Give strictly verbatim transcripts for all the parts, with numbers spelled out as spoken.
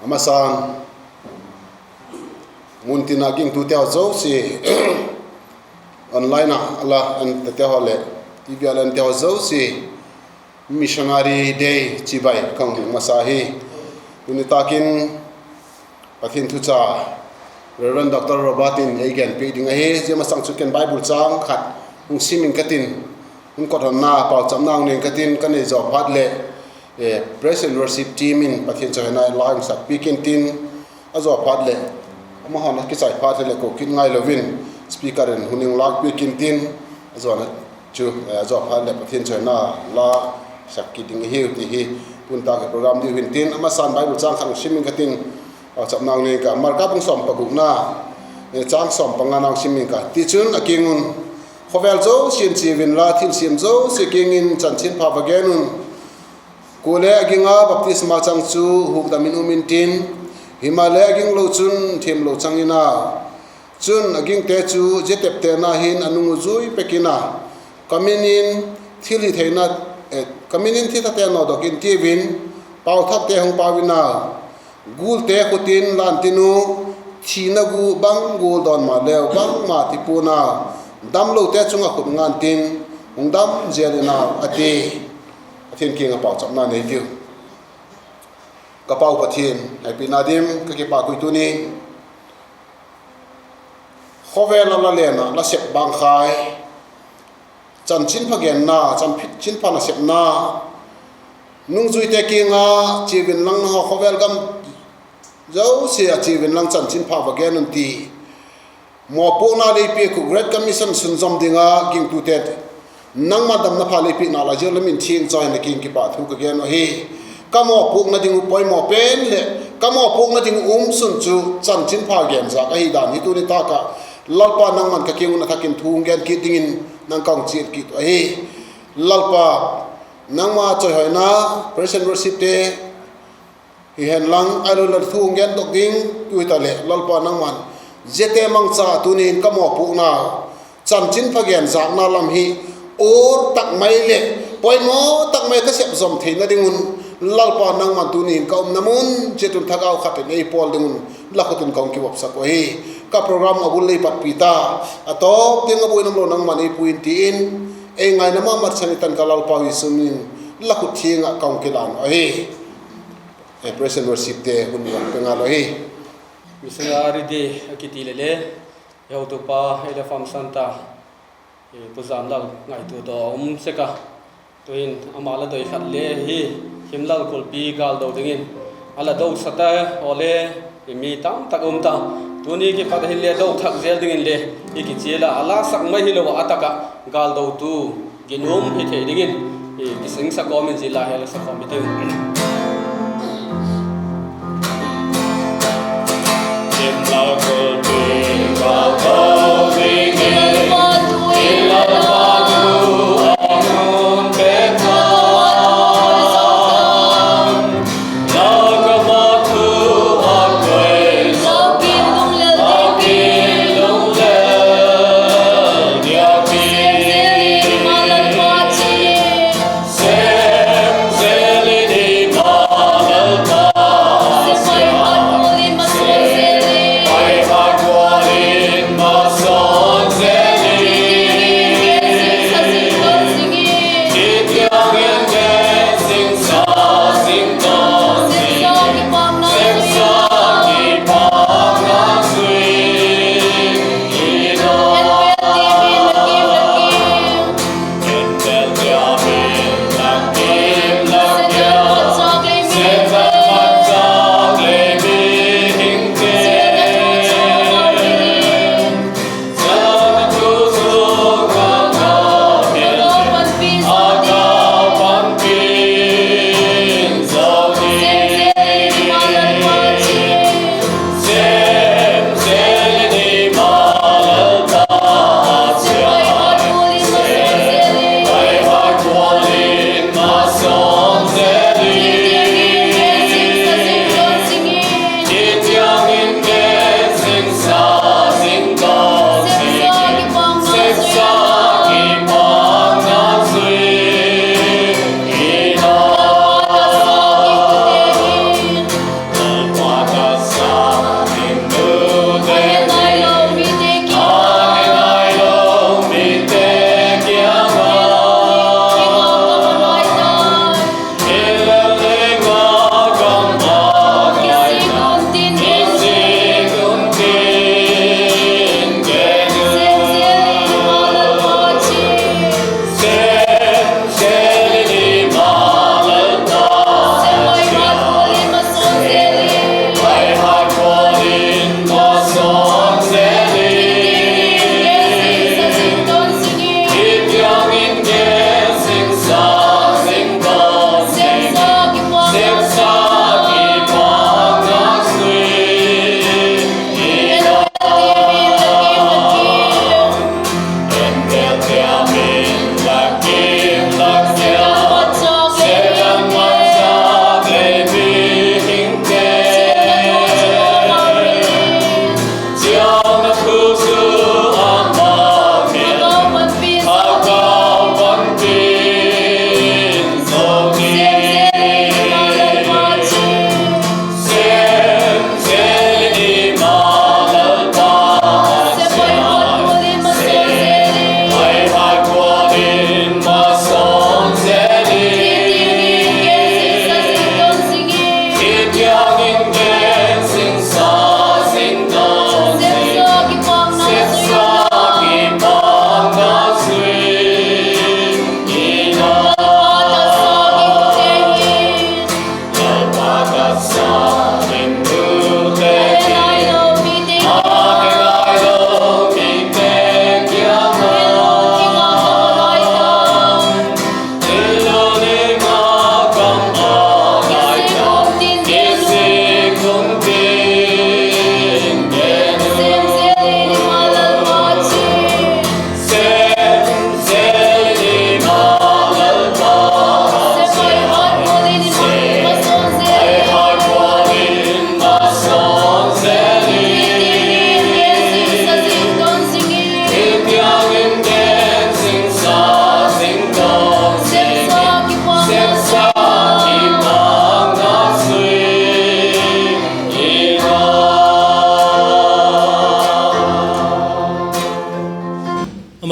A masan, muntin a gingtute haw zosia, online ah la ente haw leh TV a la ente haw zosia, Missionary Day chibai ka hun masa hi. Tuni tâk in Pathian thucha Reverend Doctor Robert in ei gen piak ding ahi. Zia masang chu ken Bible châng khat hung sim ing ka tin, hun kot honna pauchapna hung nei ing ka tin, ka nei zaw phat leh praise and worship team in Pathian chawihoi la hung sak piak intin, a zaw phat leh, amahaw'n a kichai phat leh ko kit ngailo in, speaker in hun hung lâk piak intin, a zaw chu, a zaw phat leh Pathian chawihoi la sak kit ding ahiu ti hi. Tuni tâk program diu hintin, a masan Bible châng khat hung sim ing ka tin, pauchapna hung nei ing ka, Marka bung sawm pagukna, châng sawm pangana hung sim ing ka. Tichun a kiang un, Khawvel zosia'n chia unla, thilsiam zosia kiang in chanchinpha va gen un. Kuale a ging a baptisma chang chu hukdam in um intin, himaleh a ginglo chun thiamlo chang in a. Chun a gingte chu zia teptena hin a nung uh zui pek in a, ka min in thil hitheina, ka min in thithate nawdok intiu in, pauthakte hung pau in a, gulte khut in lân tin u, thina gu bang gual dawn maleu bangma ti pua'n a, damlote chung ah khut ngan tin, hung dam zel in a, a ti. Pathian kiang ah pauchapna nei tiu. Ka pau Pathian, hepina dim ka kipâk ui tuni. Khawvel ah la lena la sep bangkhai, chanchinpha genna, chanchinpha nasepna, nungzuite kiang a chia unlang, nanghaw khawvel gam zosia ah chia unlang chanchinpha va gen un ti, mawpuakna lei piak uh Great Commission sunzawm ding a gingtute nangma damna pha lei piakna la zia lam in thiangtho in la kiang kipahthu ka gen uh ahi. Ka mawpuakna ding uh poimaw pen leh ka mawpuakna ding uh um sun chu chanchinpha gen zak ahi dan hi tuni tâk ah Lalpa nangma'n ka kiang un a thak in thu hung gen kit dingin nang ka hung chial kit uh ahi. Lalpa, nangma chawihoina, praise and worshipte hi hen lang, ahilo la thu hung gendok ding tu hitaleh Lalpa nangma'n ziate mangcha tuni'n ka mawpuakna, chanchinpha gen zâkna lam hi ur tak mai leh poimaw tak mai ka sep zawm theina ding un, Lalpa nangma'n tuni'n ka umna mun chiat un thagau khat in ei pawl ding un la khut in ka hung kivopsak uh ahi. Ka program a bul lei patpi ta, a tawp tiang a buaina umlo nangma'n ei pui in ti in, ei ngaina ma ma chan i tan ka Lalpau Jesu min in la khut thiang ah ka hung kilan uh ahi. Praise and worshipte hun i pe ngal uh ahi. Missionary Day a kiti leh le, i hotupa ei la famsan ta, Pu Zamlal ngaitua daw a um sek a, tu'hin ama la doi khat le hi, Himlal Kulpi gâldo dingin a la dosa ta, awle, mi tamtak um ta. Tuni kipat a hinle do thak zel dingin le i kichial a, a la sak mai hilo ah a tak ah gâldotu ginum hi thei dingin i kisingsa kawm in zia la hi la sa khawm i tiu.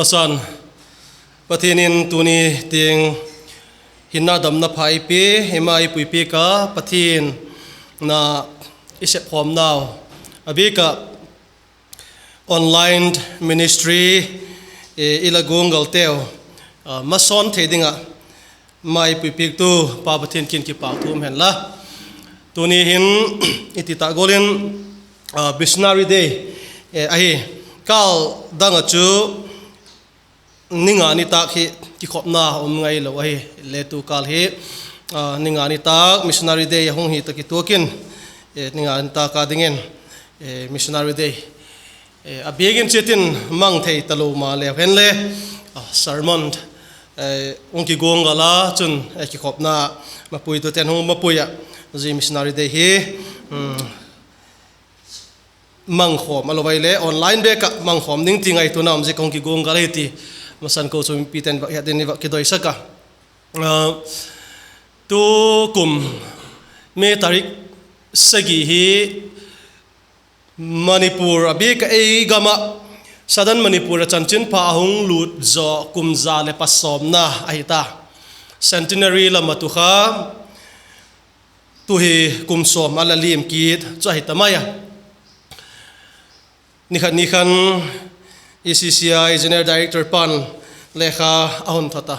San, Pathian in tuni tiang hinna damna pha ei pia, eima ei puipiak a, Pathian na i sepkhawmnau, a bik ah online ministry i la guanggalteu masawn thei ding ah mai puipiaktu Pa Pathian kiang in kipâk thu um hen la. Tuni hin i ti tak gual in Missionary Day ahi. Kâl dang ah chu ni nga nitâk hi kikhopna um ngailo ahi. Le tu kâl hi ni nga nitâk Missionary Day a hung hi tawh kituak in, ni nga nitâk a dingin Missionary Day a biakin chiat in mang thei talo maleu hen le, sermon hung kiguanggal a, chun kikhopna mapuitute'n hung mapui ah, zia Missionary Day hi mangkhawm a lo vai le online bek ah mangkhawm ding ti ngaituana um ziak a hung kiguanggal ahi ti masan kochuam mipite'n vak het dingin i vak kidoisak a. Tu kum May tarik sagi hi Manipur a bik ah ei gam ah, Southern Manipur ah chanchinpha a hung lût zaw kum za leh pasawmna ahi ta. Centenary lam ah tu kha, tu hi kum sawm a la liam kit chu ahi ta mai a. Ni khat ni khan E C C I General Director pan lekha a hun thot a,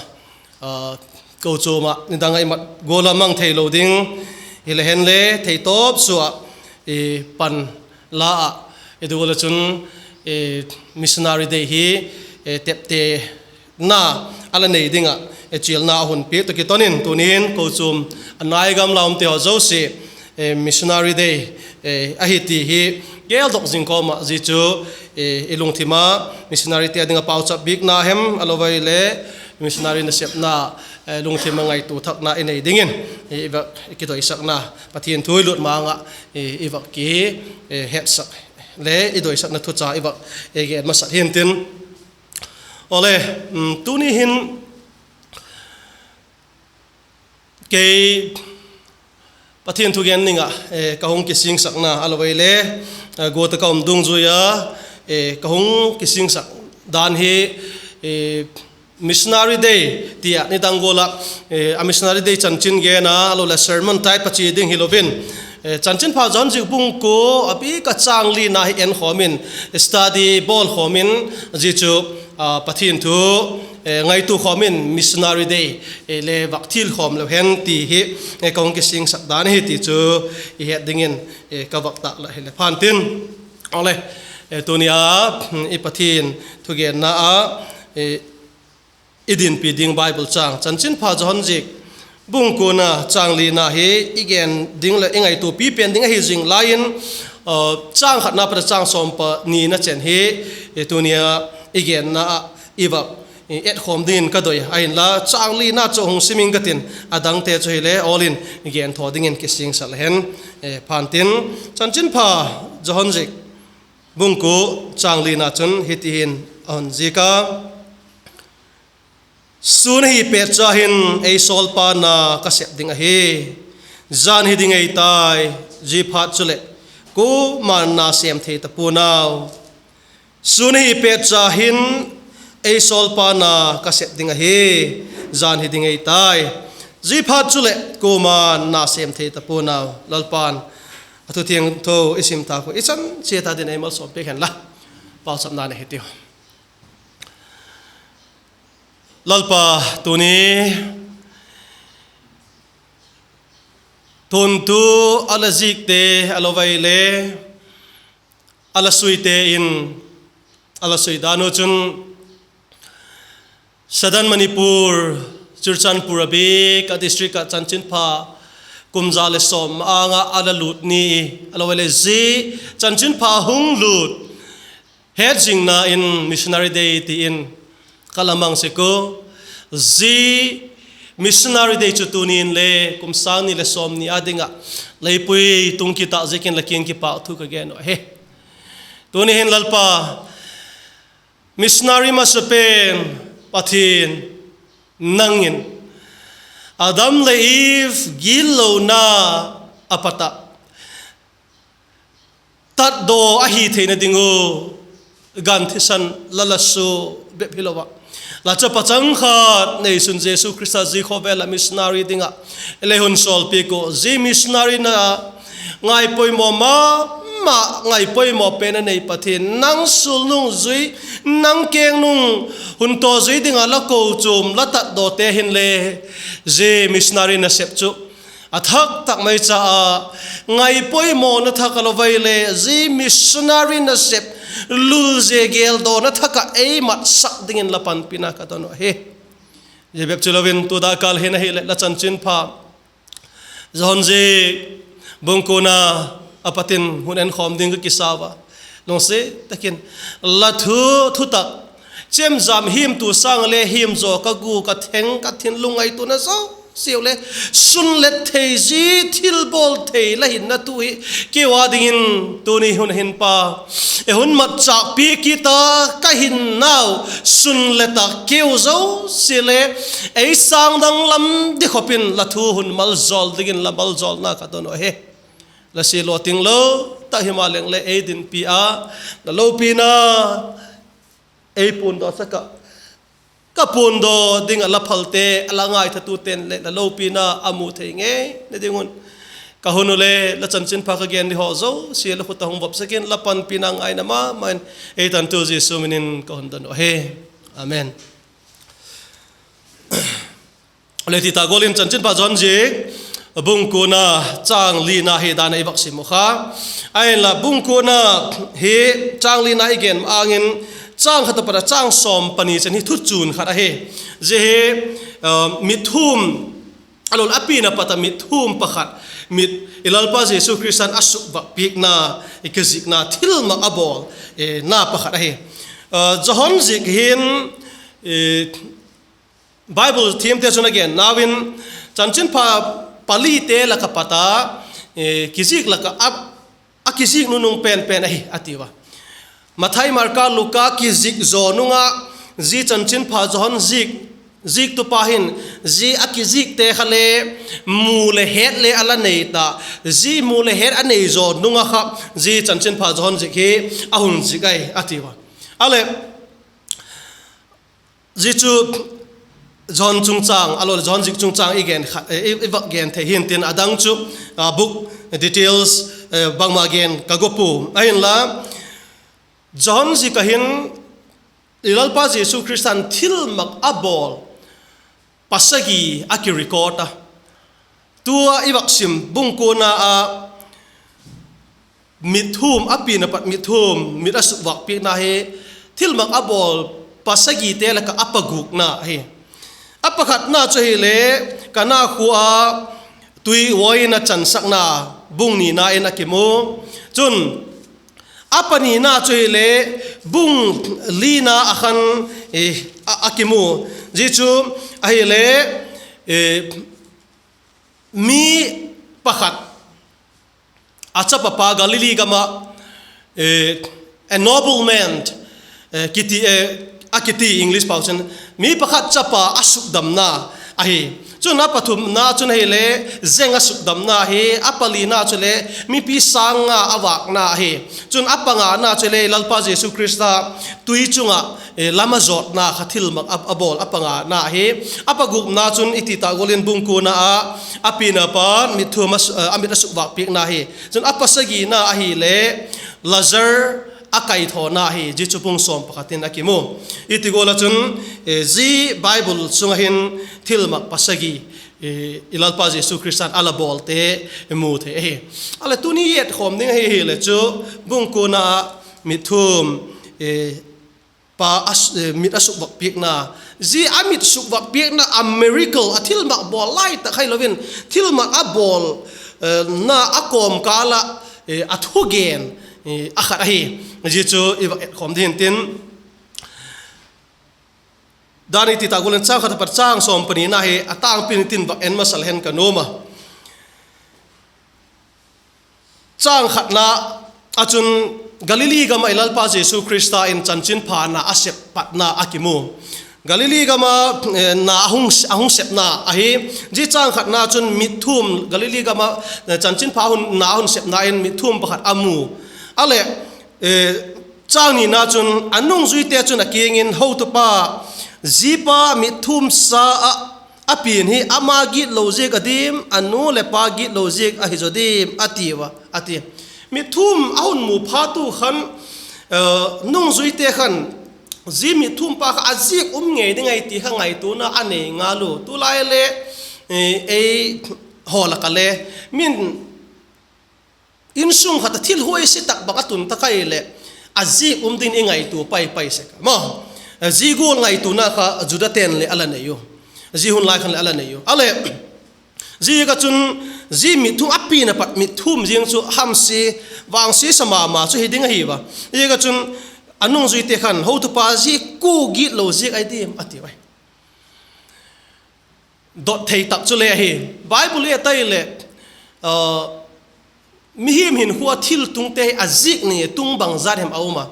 kochuam ah nidang ah i mat gual a mang theilo ding hile hen le, theitawp sua ah pan la ah, i du gual ah chun Missionary Day hi teptena a la nei ding ah chialna a hun piak tawh kiton in, tuni'n kochuam a nai gam lam umte haw zosia Missionary Day ahi ti hi geldok zing kawm ah, zia chu i lungthim ah missionaryte â ding ah pauchap bikna hem a lo vai le, missionary nasepna lungthim ah ngaitua thakna i nei dingin i vak kidoisakna, Pathian thu i lut ma-âng ah i vak ki hetsak le i doisakna thucha i vak gen masat hi'ntin. Awle, tuni hin kei Pathian thugen ding ah ka hung kisingsakna a lo vai le, guat ah ka um dungzui a ka hung kisingsak dan hi Missionary Day ti ah nidang gual ah a Missionary Day chanchin gen a, a lo leh sermon type a chia ding hilo in, Chanchinpha Johan Ziak bung kua a bik ah châng lina hi enkhawm in, study bawlkhawm in, zia chu Pathian thu ngaitua khawm in Missionary Day le vak thil khawm lo hen ti hi ka hung kisingsak dan ahi ti chu i het dingin ka vak tâk la hile pha'n tin. Awle, tuni a i Pathian thugenna ah i dinpi ding Bible châng, Chanchinpha Johan Ziak bung kuana châng lina hi i gen ding leh i ngaituapi pen ding ahi zing lai in, châng khatna pat a châng sawm panina chen hi tuni a i genna ah i vak etkhawm dingin ka doi a, ahinla châng lina chu hung sim ing ka tin, a dangte chu hile awl in genthaw dingin kisingsak la hen pha'n tin. Chanchinpha Johan Ziak bung kua châng lina chun hiti hin a hun ziak a: Sûn ahi pet cha hin ei sawlpa na ka sep ding ahi. Jan hi ding ei tai, zia phat chuleh kuama'n na sêm thei ta pua'n au. Sûn ahi pet cha hin ei sawlpa na ka sep ding ahi. Jan hi ding ei tai, zia phat chuleh kuama'n na sêm thei ta pua'n au. Lalpa'n a thu thiangtho i sim tak uh i chan chiat a ding ei malsawm piak hen la. Pauchapna nei hitiu. Lalpa, tuni tuntu a la zikte a lo vai le, a la suite in a la sui dan uh chun, Southern Manipur, Churachandpur a bik a district ah chanchinpha kum za leh sawm âng ah a la lût ni, a lo vai le zia chanchinpha hung lût hetzingna in Missionary Day ti in ka la mang sek ua, zia Missionary Day chu tuni in le kum sâng ni leh sawmni â ding ah lei pui tung kit ah ziakin la kiang in kipâk thu ka gen uh ahi. Tuni hin Lalpa, missionary masapen Pathian nang in Adam leh Eve gitlona a pat ah tatdaw ahi theina ding uh gan thisan la la sua bep hilo ah, la chapa chang khat neisun Jesu Khrista zia khawvel ah missionary ding ah lei hun sawlpiak uh, zia missionary na ngaipoimaw ma ma, ngaipoimaw pen a nei Pathian, nang sul nung zui, nang keng nung hun taw zui ding ah la kochuam la tatdawte hinle, zia missionary nasep chu a thak tak mai cha a, ngaipoimawna thak a lo vai le, zia missionary nasep lul zia geldawna thak ah ei matsak dingin la panpina ka don uh ahi. Zia bep chu lo in tu dak kâl hin ahileh la chanchinpha Johan zik bung kuana a pat in hun enkhawm ding ka kisa ua. Lungsiat tak in, la thu, thutak chemjam hiamtu sâng ah le hiam zaw ka gûk, ka theng, ka thin, lungngaitlona zosiau le sunlet thei, zia thilbawl thei la hinna tu hi keu â dingin tuni hun hin Pa, ei hun matchâk piak kit a, ka hinnau sunlet a keu zosia le ei sâng danglam di khop in la thu hun maljawl dingin la maljawlna ka don uh ahi. La sia lawting lo tak himaleng le ei dinpi a, la lopina ei puandawsak ah, ka puandaw ding ah la phalte, la ngaithatute'n le la lopina a mu thei ngeina ding un, ka hun uh le la chanchinpha ka gen di haw zosia la khut ah hung vop sek in, la panpina ngaina ma ma in ei tantu Jesu min in ka hun don uh ahi. Amen. Le ti ta gual in chanchinpha Johan zik bung kuana châng lina hi dan a i vak sim uh kha. Ahinla bung kuana hi châng lina i gen ma-âng in, châng khat a pat a châng sawm pani chan hi thuchun khat ahi. Zia hi mitthum, a lo a pian a pat a mitthum pakhat, mit, i Lalpa Jesu Khrista'n a sukvâk piakna, i kizikna, thilmak a bawl na pakhat ahi. Johan zik hin Bible thiamte chun a gennau in, chanchinpha palite lak a pat a kizik lak ah a kizik nunung pen pen ahi a tiu a. Mathai, Marka, Luka kizik zaw nung ah, zia chanchinpha Johan zik, ziktupa hin zia a kizikte kha le mu leh het le a la nei ta, zia mu leh het a nei zaw nung ah kha zia chanchinpha Johan zik hi a hun zik ahi a tiu a. A leh zia chu Johan chungchâng, a lo leh Johan zik chungchâng i gen kha, i vak gen thei hi'ntin, a dang chu book details bangma gen ka gua pua. Ahinla, Johan zik ah hin i Lalpa Jesu Khrista'n thilmak a bawl pasagi a kirecord a. Tua i vak sim bung kuana ah mitthum, a pian a pat mitthum, mit a sukvâk piakna hi thilmak a bawl pasagite lak ah a pagukna ahi. A pakhatna chu ahile, Kana khua ah tui uain a chansakna, bung nina in a kimu. Chun, a panina chu ahile, bung lina ah khan a kimu. Zia chu ahile, mi pakhat, a chapapa Galili gam ah, a nobleman, a kiti English pau chun, mi pakhat chapa a sukdamna ahi. Chun a pathumna chun ahile, zeng a sukdamna ahi. A palina chule mipi sâng nga a vâkna ahi. Chun a pangana chule Lalpa Jesu Khrista tui chung ah lam a zawtna kha thilmak a bawl a pangana ahi. A pagukna chun i ti ta gual in bung kuana ah a pian a pat mitthum a mit a sukvâk piakna ahi. Chun a pasagina ahile Lazar a kaithawna ahi. Zia chu bung sawm pakhat in a kimu. I ti gual ah chun, zia Bible sung ah hin thilmak pasagi i Lalpa Jesu Khrista'n a la bawlte i mu thei ahi. A leh tuni i etkhawm ding ahi hile chu, bung kuana ah mitthum pa mit a sukvâk piakna, zia a mit sukvâk piakna a miracle, a thilmak bawl lai tak hai lo in, thilmak a bawl na a kawmkâl ah a thugen a khat ahi. Zia chu i vak etkhawm ding hi'ntin, dan i ti ta gual in châng khat a pat châng sawm panina hi a tângpi in tin vak en masa le hen ka nuam a. Châng khatna ah chun Galili gam ah i Lalpa Jesu Khrista in chanchinpha na a sep patna a kimu. Galili gam ah na a hung sepna ahi. Zia châng khatna chun mitthum, Galili gam ah chanchinpha na a hun sepna in mitthum pakhat a mu. A leh Chang nina chun a nungzuite chun a kiang in, Hotupa, zia pa mitthumsa ah a pian hi ama gitlo ziak a diam, a nu leh pa gitlo ziak ahi zaw diam? a tiu a, a ti. Mitthum a hun mu phat u khan, nungzuite khan zia mitthumpa kha a ziak um ngei ding ahi ti kha ngaituana a nei ngal u. Tulai le ei haw lak ah le min insung khat ah thil huaise tak bang a tun tak ahileh, a ziak um ding i ngaitua pai pai sek a maw. Zia gual ngaituana kha Judate'n leh a la nei u, zia hun lai khan leh a la nei u a leh. Ziak ah chun zia mitthum a pian a pat mitthum ziang chu hamsia, vangsia sa ma ma chu hi ding ahi a. Ziak ah chun a nungzuite khan, Hotupa, zia kua gitlo ziak ahi diam? a tiu ahi. Dot thei tak chu le ahi. Bible i et ahileh, mihing hinkhua thil tungte hi a ziak ni tung bangzat hem a um a.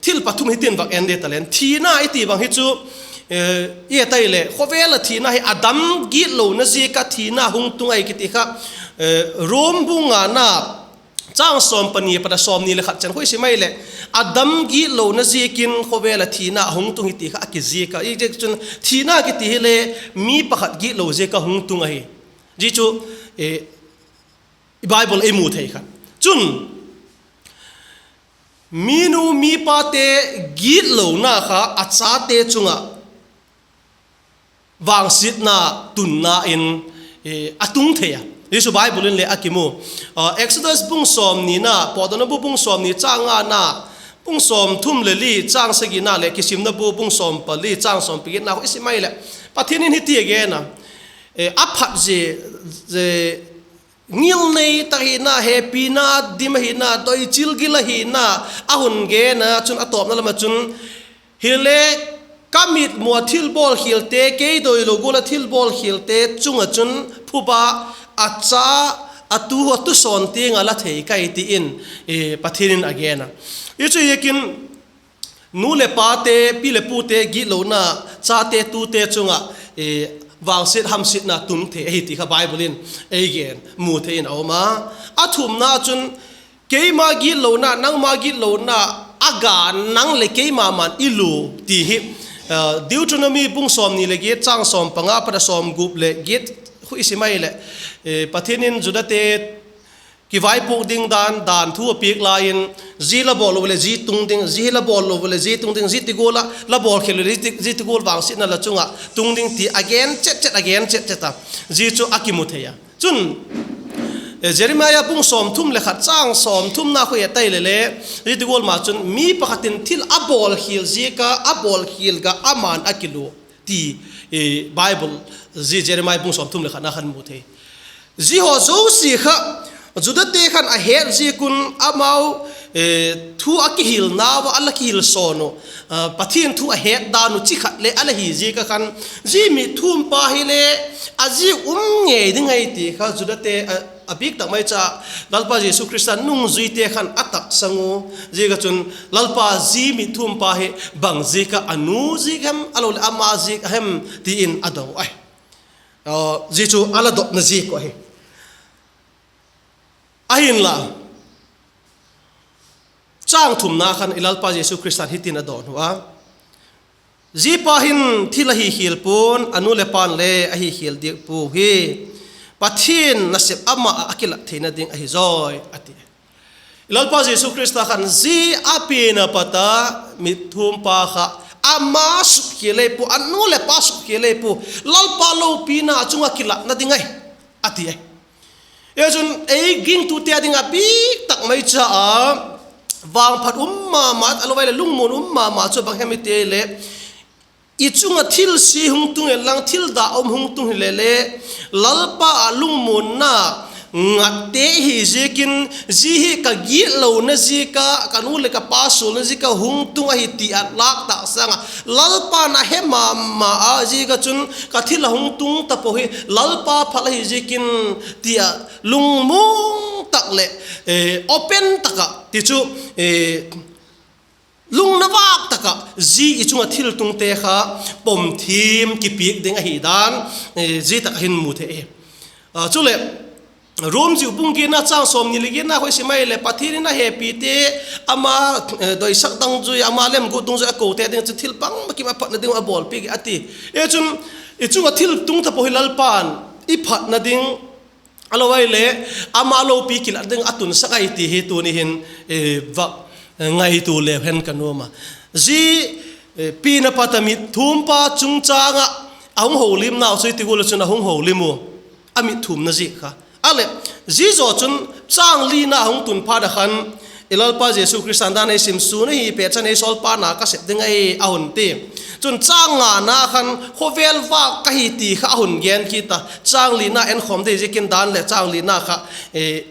Thil pathum hitin vak en di ta leng, thina i ti bang hi chu i et ahileh khawvel ah thina hi Adam gitlona ziak ah thina hung tung ahi kiti kha Rom bung ngana châng sawm pani pat a sawmni leh khat chen khu i sim ahileh, Adam gitlona ziakin khawvel ah thina a hung tung hi ti kha a kiziak a. Ziak chun thina kiti hile mi pakhat gitlo ziak a hung tung ahi. Zia chu i Bible ei mu thei kha. Chun minu mipate gitlona kha a chate chung ah vangsiatna tunna in a tung thei a. Zia chu Bible in le a kimu. Exodus bung sawmnina, Pawtdawna bu bung sawmni châng ngana, bung sawmthum leh li châng sagina leh Kisimna bu bung sawm pali châng sawm pagitna khu i sim ahileh, Pathian in hiti a gen a, a phat zia, ngilnei tak hina, hepina dim ahina, doichil gil ahina a hun gen a chun a tawpna lam ah chun, hile ka mitmu ah thilbawlkhialte, kei doilo gual ah thilbawlkhialte chung ah chun phuba a cha, a tu, a tusawn tiang ah la thei ka hi ti in Pathian in a gen a. Zia chu ziakin nu leh pate, pi leh pute gitlona, chate tute chung ah vangsiat hamsiatna tung thei ahi ti kha Bible in ei gen mu thei in a um a. A thumna chun keima gitlona, nangma gitlona a ga nang leh keima man i lua ti hi Deuteronomy bung sawmni leh giat châng sawm panga pat a sawmgup leh giat khu i sim ahileh, Pathian in Judate kivaipuak ding dan, dan thu a piak lai in, zia la bawl lo leh zia tung ding, zia hi la bawl lo leh zia tung ding, zia ti gual ah la bawlkhial leh zia ti gual vangsiatna la chung ah tung ding ti a gen chet chet, a gen chet chet a. Zia chu a kimu thei a. Chun Jeremiah bung sawmthum leh khat châng sawmthumna khu i et ahileh le, zia ti gual ma chun mi pakhat in thil a bawlkhial ziak a, a bawlkhial ga ama'n a kilua ti Bible, zia Jeremiah bung sawmthum leh khatna khan mu thei. Zia haw zosia kha Judate khan a het ziak un amau thu a kihilnau ah a la kihil sawn uh, Pathian thu a het dan uh chi khat le a la hi ziak ah khan, zia mitthumpa hile a ziak um ngei ding ahi ti kha Judate, a bîk tak mai cha Lalpa Jesu Khrista nungzuite khan a taksang u. Ziak ah chun, Lalpa, zia mitthumpa hi bang ziak ah a nu ziak hem, ahiloleh ama ziak hem, ti in a do ahi. Zia chu a la dotna ziak uh ahi. Ahinla, châng thumna khan i Lalpa Jesu Khrista'n hitin a dawnhu a, zia pa hin thil a hi khial pua'n, a nu leh pa'n le a hi khial diak pua hi, Pathian nasep ama ah a kilat theina ding ahi zawi, a ti. I Lalpa Jesu Khrista khan zia a pian a pat a mitthumpa kha ama sukkhial ei pua, a nu leh pa sukkhial ei pua, Lalpa lopina chung ah kilatna ding ahi, a ti ahi. Zia chun ei gingtute â ding ah bîk tak mai cha a vangphat um ma ma, ahiloleh lungmuan um ma ma chu bang hem i ti leh, i chung ah thil sia hung tung inlang, thil dah um hung tung hile le, Lalpa ah lungmuanna ngatte hi ziakin, zia hi ka gitlona ziak a, ka nu leh ka pa sualna ziak a hung tung ahi ti a lâk tâk sâng ah, Lalpa'n a he ma ma a, ziak ah chun ka thil a hung tung tapo hi Lalpa phal ahi ziakin, ti a lungmuang tak leh open tak ah, ti chu lungna vâk tak ah zia i chung ah thil tungte kha pom thiam kipiak ding ahi dan, zia tak ah hin mu thei hi. Chuleh, Rom ziak bung giatna chang sawmni leh giatna kha i sim ahileh, Pathian in a hepite ama doisak dungzui, ama lemguat dungzui a kote ding chu thil bangma kim a phatna ding uh a bawlpiak a ti. E chun, i chung ah thil tung taphot hi Lalpa'n i phatna ding a lo ahileh, ama lopi kilat ding a tunsak ahi ti hi tuni hin va ngaitua leu hen ka nuam a. Zia pian a pat a mitthumpa chungchâng ah a hung holimnau chu i ti gual ah chun a hung holim u, a mitthumna ziak kha. A leh, zia zaw chun châng lina hung tun phat a khan, i Lalpa Jesu Khrista'n dan ei sim, sûn ahi pet chan ei sawlpa na ka sep ding ahi, a hun ti. Chun châng ngana khan khawvel vâk ka hi ti kha a hun gen kit a, châng lina enkhawm dei ziakin dan leh châng lina kha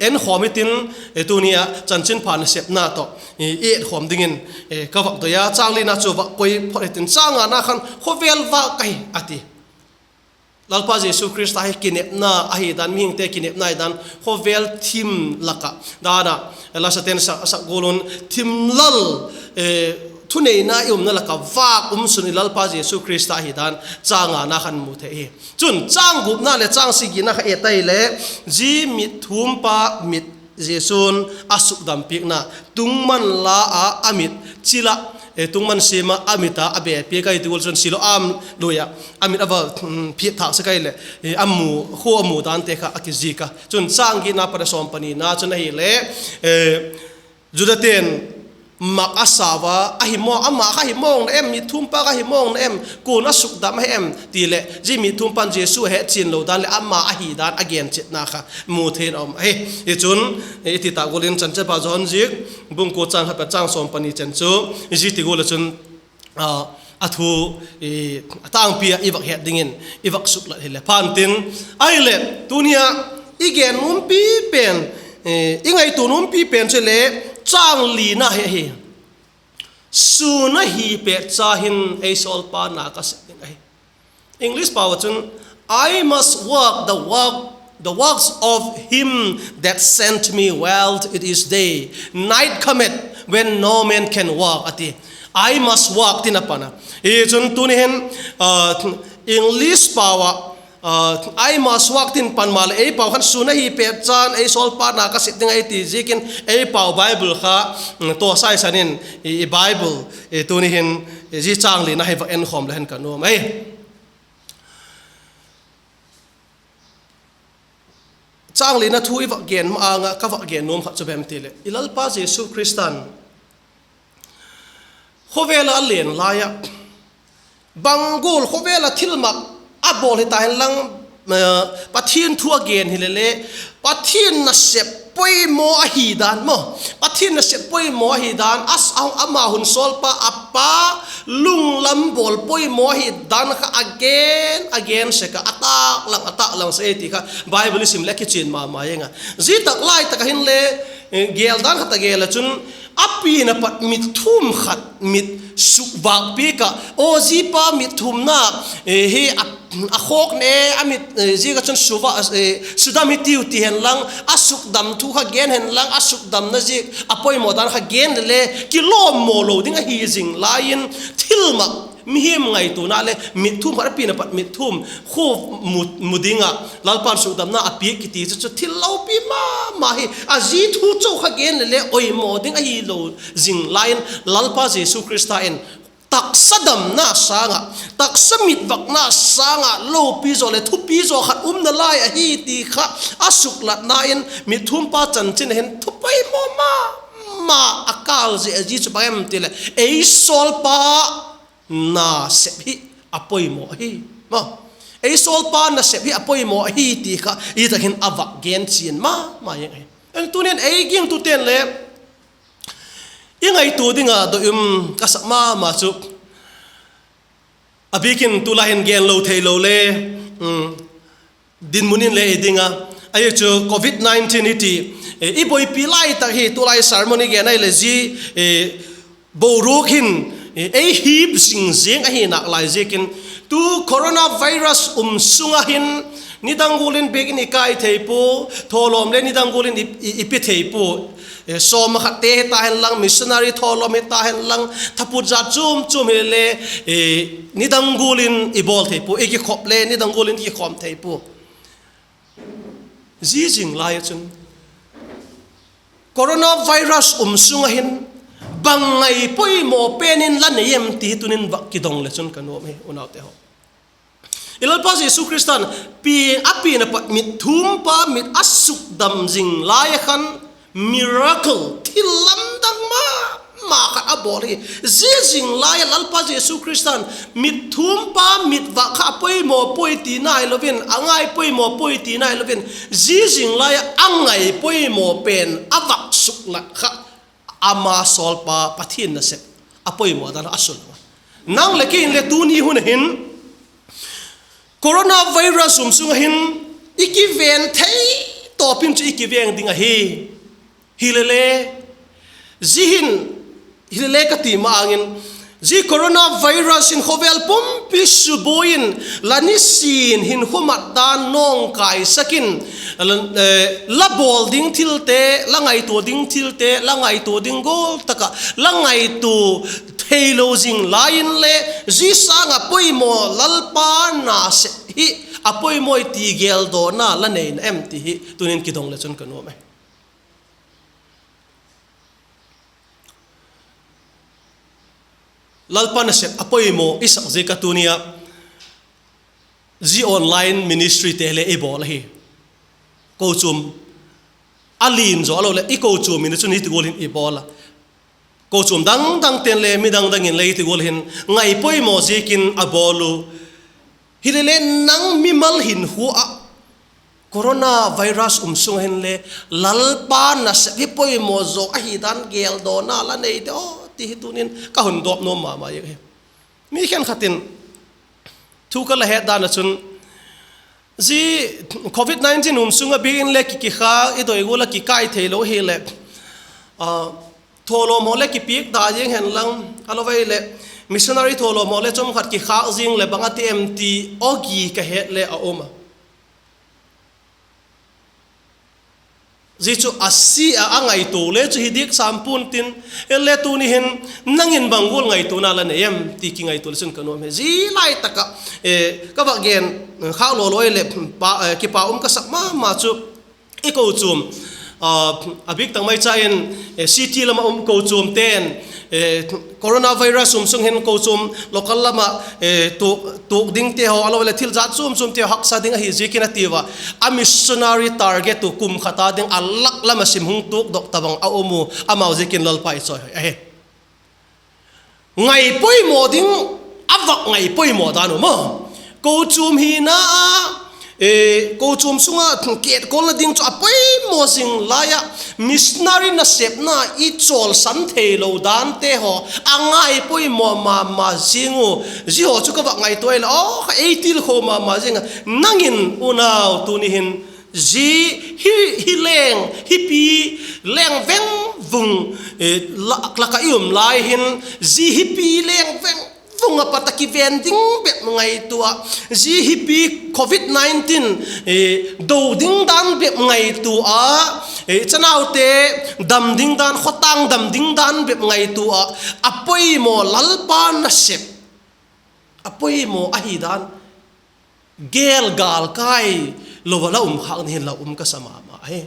enkhawm hitin, tuni ah chanchinpha nasepna tawh i etkhawm dingin ka vak doi a, châng lina chu vak koi phot hitin, châng ngana khan khawvel vâk ka hi a ti. Lalpa Jesu Khrista hi kinepna ahi dan, mihingte kinepna ahi dan, khawvel thim lak ah dan a, la saten sak gual un thim lal, thuneina i umna lak ah vâk um sun i Lalpa Jesu Khrista ahi dan châng ngana khan mu thei hi. Chun châng gupna leh châng sagina kha et ahileh, zia mitthumpa mit Jesu'n a sukdampiakna, tungman la ah a mit chil ah, tungman siam ah a mit a a bepiak ahi ti gual chun Siloam lui ah a mit a va phiat thâk sek ahileh, a mu, khua a mu dante kha a kizik a. Chun châng giatna pat a sawm panina chun ahileh, Judate'n mak a sau a, ahi maw, ama kha hi mawng na em, mitthumpa kha hi mawng na em, kua'n a sukdam ahem ti leh, zia mitthumpan Jesu a hetchian lo dan leh ama ahi dan a gen chiatna kha mu thei in a um ahi. Hi chun, i ti tak gual in Chanchinpha Johan ziak bung kua châng khat pat châng sawm pani chen chu, zia ti gual ah chun a thu a tângpi ah i vak het dingin i vak suklat hileh pha'n tin, ahileh tuni ah i gen nuampi pen, i ngaitua nuampi pen chu le châng lina hi ahi. Sûn ahi pet cha hin ei sawlpa na ka sep ding ahi. English pau ah chun, I must work the work, the works of him that sent me while it is day. Night cometh when no man can work, a ti. I must work tin a pan a. Hi chun tuni hin, English pau ah, I must work tin pan maleh ei pau khan sûn ahi pet chan ei sawlpa na ka sep ding ahi ti ziakin ei pau Bible kha tawsaisan in, i Bible tuni hin zia châng lina hi vak enkhawm le hen ka nuam ahi. Châng lina thu i vak gen ma-âng ah ka vak gen nuam khat chu bang em ti leh, i Lalpa Jesu Khrista'n khawvel ah a len lai ah, bang gual khawvel ah thilmak a bawl hita henlang, Pathian thu a gen hile le, Pathian nasep poimaw ahi dan maw, Pathian nasep poimaw ahi dan, ama hun sawlpa a Pa lunglam bawl poimaw ahi dan kha a gen, a gen sek ah, a tâk lang, a tâk lang sek ei ti kha Bible i sim leh kichian ma ma ing a. Zia tak lai tak ah hinle, gel dan khat a gel ah chun, a pian a pat mitthum khat mit sukvâk piak ah, aw zia pa mitthumna hi a khawk ne, a mit ziak ah chun sudam hitiu ti henlang, a sukdam thu kha gen henlang, a sukdamna ziak a poimaw dan kha gen le le kilawmmaw lo ding ahi zing lai in, thilmak mihing ngaituana le mitthum khat a pian a pat mitthum khu mu ding ah Lalpa'n sukdamna a piak kiti chu chu thil lopi ma ma hi. A zia thu chu kha gen le le oimaw ding ahilo zing lai in, Lalpa Jesu Khrista in taksa damna sâng ah, taksa mitvakna sâng ah lopi zaw leh thupi zaw khat um nalai ahi ti kha a suklatna in mitthumpa chanchin ah hin thu poimaw ma ma a kâl zia chu bang em ti leh, ei sawlpa nasep hi a poimaw ahi. Ei sawlpa nasep hi a poimaw ahi ti kha i tak hin a vak gen chian ma ma ing ahi. Tunin ei gingtute'n le i ngaitua ding a doi um ka sak ma ma chu, a bîk in tulai hin gen lo theilo le dinmun in le i ding a, ahi chu covid nineteen i ti, i buaipi lai tak hi tulai sermon i gen ahileh zia boruak hin ei hip zing zing ahi nâk lai ziakin, tu coronavirus um sung ah hin nidang gual in biakin i kai thei pua, thawlawm le nidang gual in i pe thei pua. Sawm ah khatte hita henlang, missionary thawlawm hita henlang, thaput zat chuam chuam hile le nidang gual in i bawl thei pua, i kikhop le nidang gual in i kikhawm thei pua. Zia zing lai ah chun coronavirus um sung ah hin bang ngai poimaw pen in la nei em ti hi tuni'n vak kidong le chun ka nuam hi unaute haw. I Lalpa Jesu Khrista'n pi, a pian a pat mit thumpa mit a sukdam zing lai ah khan miracle, thil lamdang ma ma khat a bawl hi. Zia zing lai ah Lalpa Jesu Khrista'n mit thumpa mit vak kha a poimaw puai ti nai lo in, a ngai poimaw puai ti nai lo in, zia zing lai ah a ngai poimaw pen a vak suklat kha ama sawlpa Pathian nasep a poimaw dan a sun a. Nang leh kei in le tuni hun ah hin coronavirus um sung ah hin i kiven thei tawp in chu i kiveng ding ahi. Hilele, zia hin, hilele ka ti ma-âng in, zia coronavirus in khawvel pumpi subuai in, la nisin hinkhua mat dan nawngkaisak in, la bawl ding thilte, la ngaitua ding thilte la ngaitua ding gual tak ah la ngaitua theilo zing lai inle, zia sâng ah poimaw Lalpa nasep hi a poimaw ti geldawna la neina em ti hi tuni'n kidong le chun ka nuam e. Lalpa nasep a poimaw i sak ziak a tuni ah zia online ministryte le i bawl ahi. Kochuam a lian zaw a lo leh i kochuam in chun hiti gual hin i bawl a, kochuam dang dangte'n le midang dang in le hiti gual hin ngai poimaw ziakin a bawl u. Hilele, nang mimal hinkhua ah coronavirus um sung ah hinle Lalpa nasep hi poimaw zaw ahi dan geldawna la nei de aw ti hi tuni'n ka hun dawp nuam ma ma hi. Mi khenkhat in thu ka la het dan ah chun, zia covid nineteen um sung ah biakin le ki, kikhâk, i doi gual ah kikai theilo hileh, thawlawm haw le kipiak ta ziang hen lang, a lo vai leh missionary thawlawm haw le chawm khat kikhâk zing leh bang a ti em ti aw gi ka het le a um a. Zia chu a si ah a ngaitua le chu hi diak sam pua'n tin, e le tuni hin nang in bang gual ngaituana la nei em ti kingaitua le chun ka nuam hi. Zia lai tak ah ka vak gen khâk law law leh kipak um ka sak ma ma chu i kochuam, a bik tak mai cha in city lam ah um kochuamte'n coronavirus um sung hin kochuam local lam ah tuak dingte haw a lo leh thil jat chuam chuamte haw haksa ding ahi ziakin a tiu a, a missionary target uh kum khat a ding a lak lam ah sim hung tuakdok tabang a um u, amau ziakin Lalpa i chawi hoi ahi. Ngai poimaw ding, a vak ngai poimaw dan u maw. Kochuam hina a, kochuam sung ah ketkolna ding chu a poimaw zing lai ah, missionary nasepna i chawlsan theilo dante haw a ngai poimaw ma ma zing u. Zia haw chu ka vak ngaitua leh aw kha ei tilkho ma ma zing a. Nang in unau tuni hin zia hi, hi leng, hi pi leng veng vung, lak ah i um lai hin, zia hi pi leng veng vung ah pat a kiven ding bep ngaitua, zia hi pi covid nineteen do ding dan bep ngaitua a, chanaute dam ding dan, khawtâng dam ding dan bep ngaitua a, a poimaw Lalpa nasep a poimaw ahi dan gel gâl kai lo a la um khâk ni hin la um ka sa ma ma hi.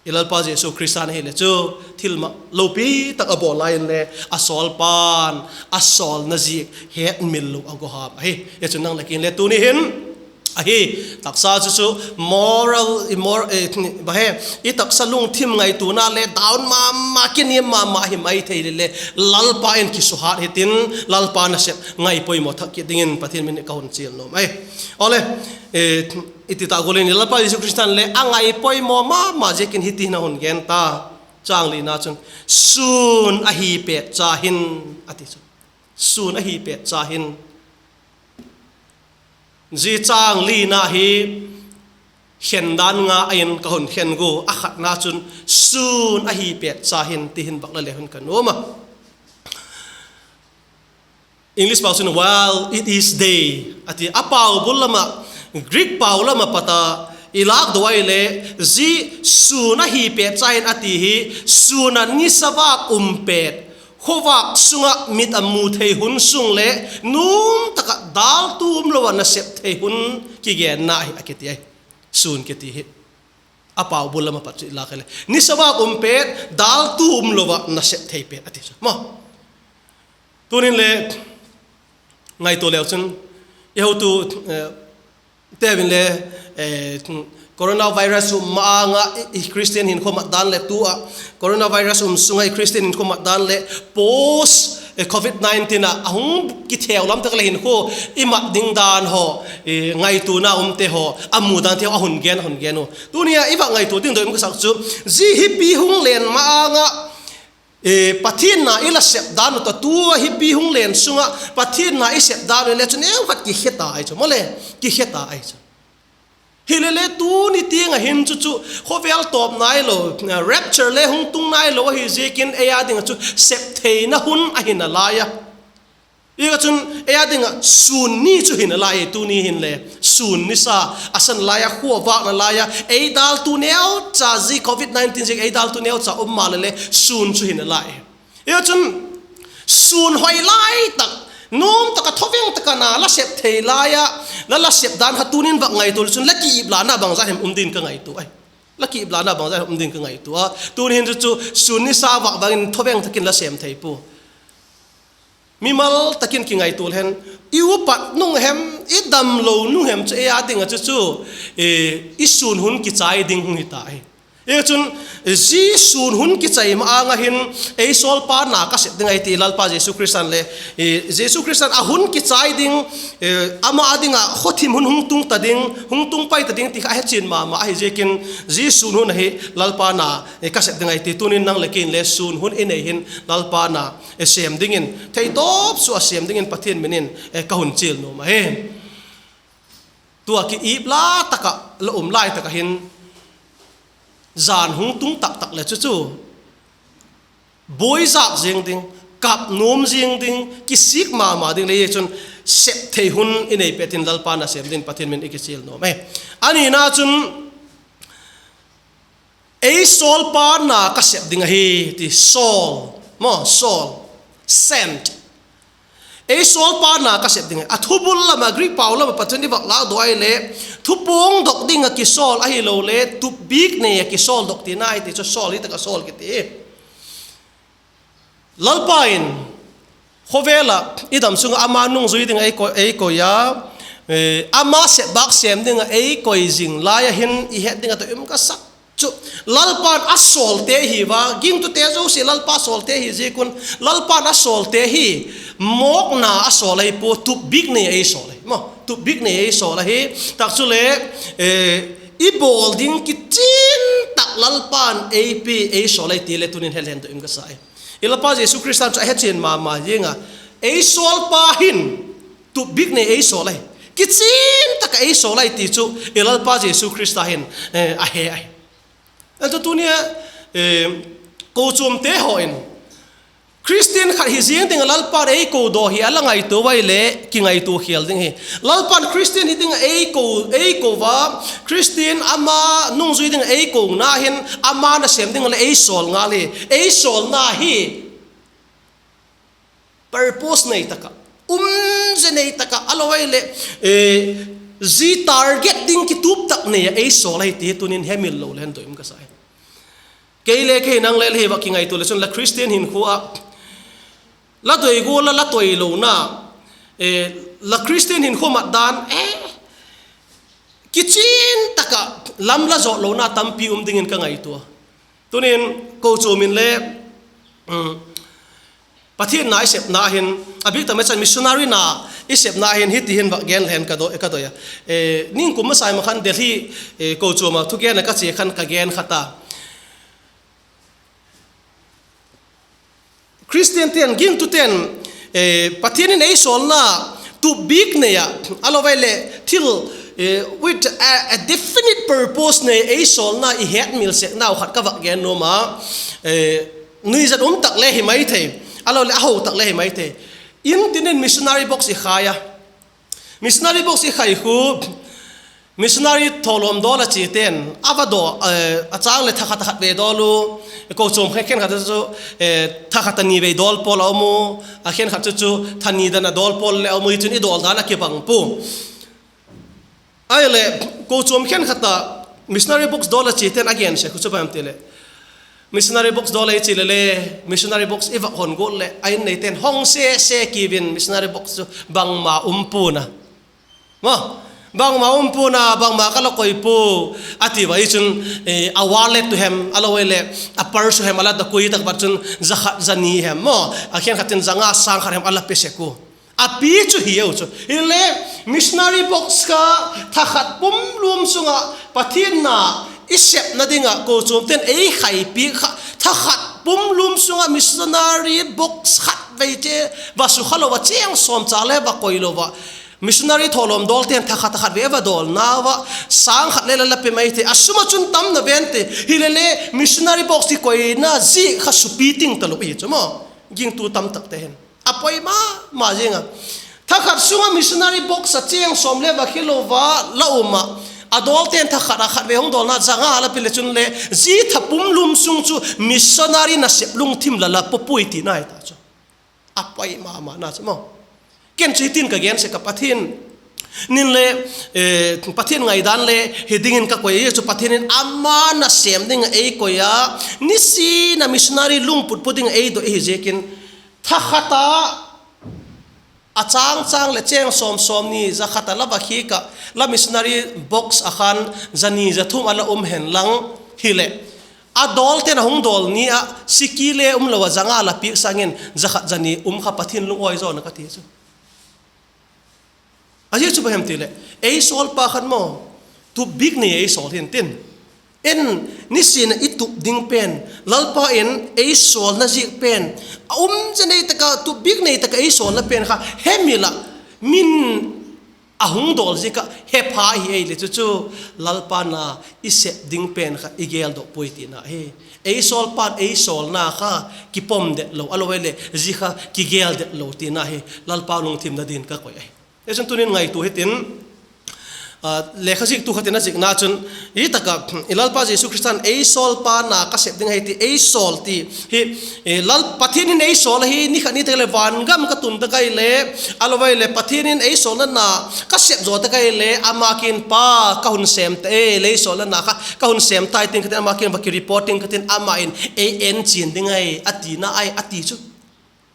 I Lalpa Jesu Khrista'n ahileh chu thilmak lopi tak a bawl lai inle a sawlpa'n a sawlna ziak hetmil lo a guham ahi. Hi chun nang leh kei in le tuni hin ahi, taksa chu chu moral, i mor, ba he, i taksa lungthim ngaituana le down ma ma, kiniam ma ma hi mai thei leh le, Lalpa in kisuhat hitin, Lalpa nasep ngai poimaw thak kit dingin Pathian min ka hun chial nuam ahi. Awle, i ti ta gual in Lalpa Jesu Khrista'n le a ngai poimaw ma ma ziakin hiti hin a hun gen ta. Châng lina chun, sûn a hi pêt cha hin, a ti chu. Sûn a hi pêt cha hin. Zia châng lina hi khen dan nga a in ka hun khen gua, a khatna chun, sûn a hi pêt cha hin ti hin vak la le hun ka nuam a. English pau chun while it is day a ti. A pau bul lam ah, Greek pau lam ah pat a i lâk daw ahileh, zia sûn a hi pêt cha hin a ti hi, sûn ah nisa vâk um pêt, khawvâk sung ah mit a mu thei hun sung leh nuam tak ah dâl tum lo ah nasep thei hun kigenna hi a kiti ahi. Sûn kiti hi A pau bul lam a pat chu i lâk a le, nisa vâk um pet, dâltu umlo ah nasep thei pet a ti chu maw. Tunin le ngaitua leu chun, i hotu, eh, teu in le, eh, coronavirus um ma-âng ah i, i Christian hinkhua mat dan leh tu ah coronavirus um sung ah i Christian hinkhua mat dan leh post, eh, covid nineteen ah a hung kitheu lam tak leh hinkhua i mat ding dan haw, eh, ngaituana umte haw, a mu dante haw a hun gen, a hun gen u. Tuni a i vak ngaitua ding doi um ka sak chu, zia hipi hung len ma-âng ah, eh, Pathian na i la sep dan uh tawh tu a hipi hung len sung ah Pathian na i sep dan uh le chu neukhat kikhe ta ahi chu maw le, kikhe ta ahi chu. Hilele tuni tiang ah hin chu chu khawvel tawp nailo, rapture le hung tung nailo ahi ziakin ei â ding ah chu sep theina hun ahi nalai a. Ziak ah chun ei â ding ah sûn ni chu hi nalai, tuni hin le sûn nisa, a san lai a khua vâkna lai a, ei dâltu neucha, zia covid nineteen ziak ei dâltu neucha um maleh le sûn chu hi nalai. Ziak ah chun sûn hoi lai tak, nuam tak ah thaveng tak ah na la sep thei lai a, la la sep dan kha tunin vak ngaitua le chun la kiip lâna bangza hem um ding ka ngaitua ahi. La kiip lâna bangza hem um ding ka ngaitua a. Tuni hin chu chu sûn nisa vâk vang in thaveng tak in la sêm thei pua. Mimal tak in kingaitua le hen, i upat nung hem, i damlo nung hem chu ei â ding ah chu chu, eh, i sûn hun kichai ding hung hi ta hi. Ziak ah chun, eh, zia sûn hun kichai ma-âng ah hin ei sawlpa na ka sep ding ahi ti Lalpa Jesu Khrista'n le, eh, Jesu Khrista'n a hun kichai ding, eh, ama â ding ah khawthim hun hung tung ta ding, hung tung pai ta ding ti kha a hechian ma ma ahi ziakin, zia sûn hun ahi Lalpa na, eh, ka sep ding ahi ti. Tunin nang leh kei'n le sûn hun i nei hin Lalpa na, eh, sêm dingin, theitawp sua sêm dingin Pathian min in, eh, ka hun chial nuam ahi. Tua kiip la tak ah la um lai tak ah hin, jan hung tung tak tak leh chu chu buaizâk ziang ding, kap nuam ziang ding, kisik ma ma ding le, zia chun sep thei hun i nei pet in Lalpa na sêm dingin Pathian min i kichial nuam ahi. A nina chun, ei sawlpa na ka sep ding ahi ti, sawl, maw, sawl, sent. Ei sawlpa na ka sep ding ahi. A thubul lam ah, Greek pau lam ah pat chun i vak lâkdaw ahile, thupuangdok ding ah kisawl ahilole tupbik nei ah kisawldok tina ahi ti chu sawl hi tak ah sawl kiti. Lalpa in khawvel ah i dam sung ah ama nungzui ding ah ei koi, ei koi a, eh, ama sepbâk sêm ding ah ei koi zing lai ah hin i het ding ah tawh um ka sak chu, Lalpa'n a sawlte hi ua, gingtute zosia Lalpa sawlte hi ziak un, Lalpa'n a sawlte hi mawkna a sawl ahi pua, tupbik nei ei sawl ahi maw, tupbik nei ei sawl ahi. Tak chule, eh, i bawl ding kichian tak Lalpa'n ei pia, ei sawl ahi ti le tunin he leng doi um ka sa ahi. I Lalpa Jesu Khrista'n chu a hechian ma ma ziang a, ei sawlpa hin tupbik nei ei sawl ahi, kichian tak ah ei sawl ahi ti chu i Lalpa Jesu Khrista hin, eh, a he ahi. Ahin chu tuni a, eh, kochuamte haw in Khristian khat hi ziang ding ah Lalpa'n ei kodaw hi a la ngaitua ahile kingaitua khial ding hi. Lalpa'n Khristian hi ding ah ei ko, ei ko ua, Khristian ama nungzui ding ah ei kona hin ama nasêm ding ah le ei sawl ngal hi. Ei sawlna hi purpose nei tak ah, umzia nei tak ah, a lo ahile, eh, zia target ding kitup tak nei ah ei sawl ahi ti tunin hemil lo leng doi um ka sa hi. Kei le kei, nang le le hi vak kingaitua le chun la Khristian hinkhua ah, la doi gual la, la toi lona, eh, la Khristian hinkhua mat dan, eh, kichian tak ah lam la zawt lona tampi um dingin ka ngaitua. Tunin kochuam in le, um, Pathian na i sepna hin, a bik tak mai chan missionary na i sepna hin hiti hin vak gen leng ka doi, ka doi a. Eh, ningkum masa ma khan Delhi, eh, kochuam ah thugen ah ka chia khan ka gen khat a, Khristiante'n, gingtute'n, eh, Pathian in ei sawlna tupbik nei ah, a lo ahile thil, eh, with a, a definite purpose nei ei sawlna i hetmil seknau khat ka vak gen nuam a, eh, nuizat um tak le hi mai thei, a lo leh a ho tak le hi mai thei. In tin in missionary box i khai a. Missionary box i khai khu, missionary thawlawm dawl a chiate'n a va dawl, eh, a châng leh tha khat a khat vei dawl u, kochuam khenkhat chu, eh, tha khat a ni vei dawl pawl a um u, a khenkhat chu chu tha ni dan a dawl pawl le a um u, hi chun i dawl dan a kibang pua. Ahileh, kochuam khenkhat ah Missionary box dawl a chiate'n a gen sek uh chu bang em ti leh, missionary box dawl a i chia le le, missionary box i vak hon guat leh a in neite'n hong se se kiu in missionary box chu bangma um pua'n a, bangma um pua'n a, bangma ka la koi pua, a ti ua i chun, a wallet tu hem a lo e leh, a purse u hem a la da kui tak pat chun za khat za ni hem maw, a khenkhat in za nga sâng khat hem a la pe sek u. A pi chu hi eu chu hile, missionary box kha thakhat pum lum sung ah Pathian na i sepna ding ah kochuamte'n ei khaipiak kha thakhat pum lum sung ah missionary box khat vei che, va su kha lo a chêng sawm cha le va koi lo a, missionary thawlawm dawlte'n thakhat a khat vei a va dawlnau ah, sâng khat le la la pe mai thei a, sum ah chun tam na ven ti hile le, missionary box i koina ziak kha supi ting talo hi chu maw, gingtu tam takte hin a poi ma ma ziang a. Thakhat sung ah missionary box a chêng sawm le va khelo va la um ah, a dawlte'n thakhat a khat vei hung dawlna za nga la pe le chun le, zia thapum lum sung chu missionary nasep lungthim la la puapui tina hi ta chu. A poi ma ma na chu maw. Ken chu hitin ka gen sek a, Pathian in le, Pathian ngaidan le hi dingin ka koi a, chu Pathian in ama nasêm ding ah ei koi a, nisin a missionary lungput pu ding ah ei doi hi ziakin, thakhat a, a châng châng leh chêng sawm sawmni za khat a la va khiak ah, la missionary box ah khan za ni za thum a la um hen lang hileh, a dawlte'n a hung dawl ni ah siki le um lo ah za nga la piak sâng in za khat za ni um kha Pathian lungawi zaw na ka ti chu. A zia chu bang hem ti leh, ei sawlpa khan maw, tup bik nei ei sawl hin tin, en, nisin a i tup ding pen, Lalpa in ei sawlna ziak pen, a um ze nei tak a, tup bik nei tak a ei sawlna pen kha hemil ah, min a hung dawl ziak ah hepha hi ei le chu chu, Lalpa na i sep ding pen kha i geldok puai tina hi. Ei sawlpa'n ei sawlna kha kipom det lo a lo e leh, zia kha kigel det lo tina hi Lalpa lungthimna din ka koi ahi. Hichun tunin ngaitua hitin, lekha ziktu khat in a zikna chun, i tak ah i Lalpa Jesu Khrista'n ei sawlpa na ka sep ding ahi ti, ei sawl ti hi, Pathian in ei sawl ahi, ni khat ni tak leh vangam ka tun tak ai le, a lo ai le Pathian in ei sawlna na ka sep zaw tak ai le, ama kiang in, Pa, ka hun sêm ta e, lei sawlna na kha ka hun sêm tai, tin ka tin, ama kiang in va ki report ing ka tin, ama in ei en chian ding ahi a tina ahi a ti chu.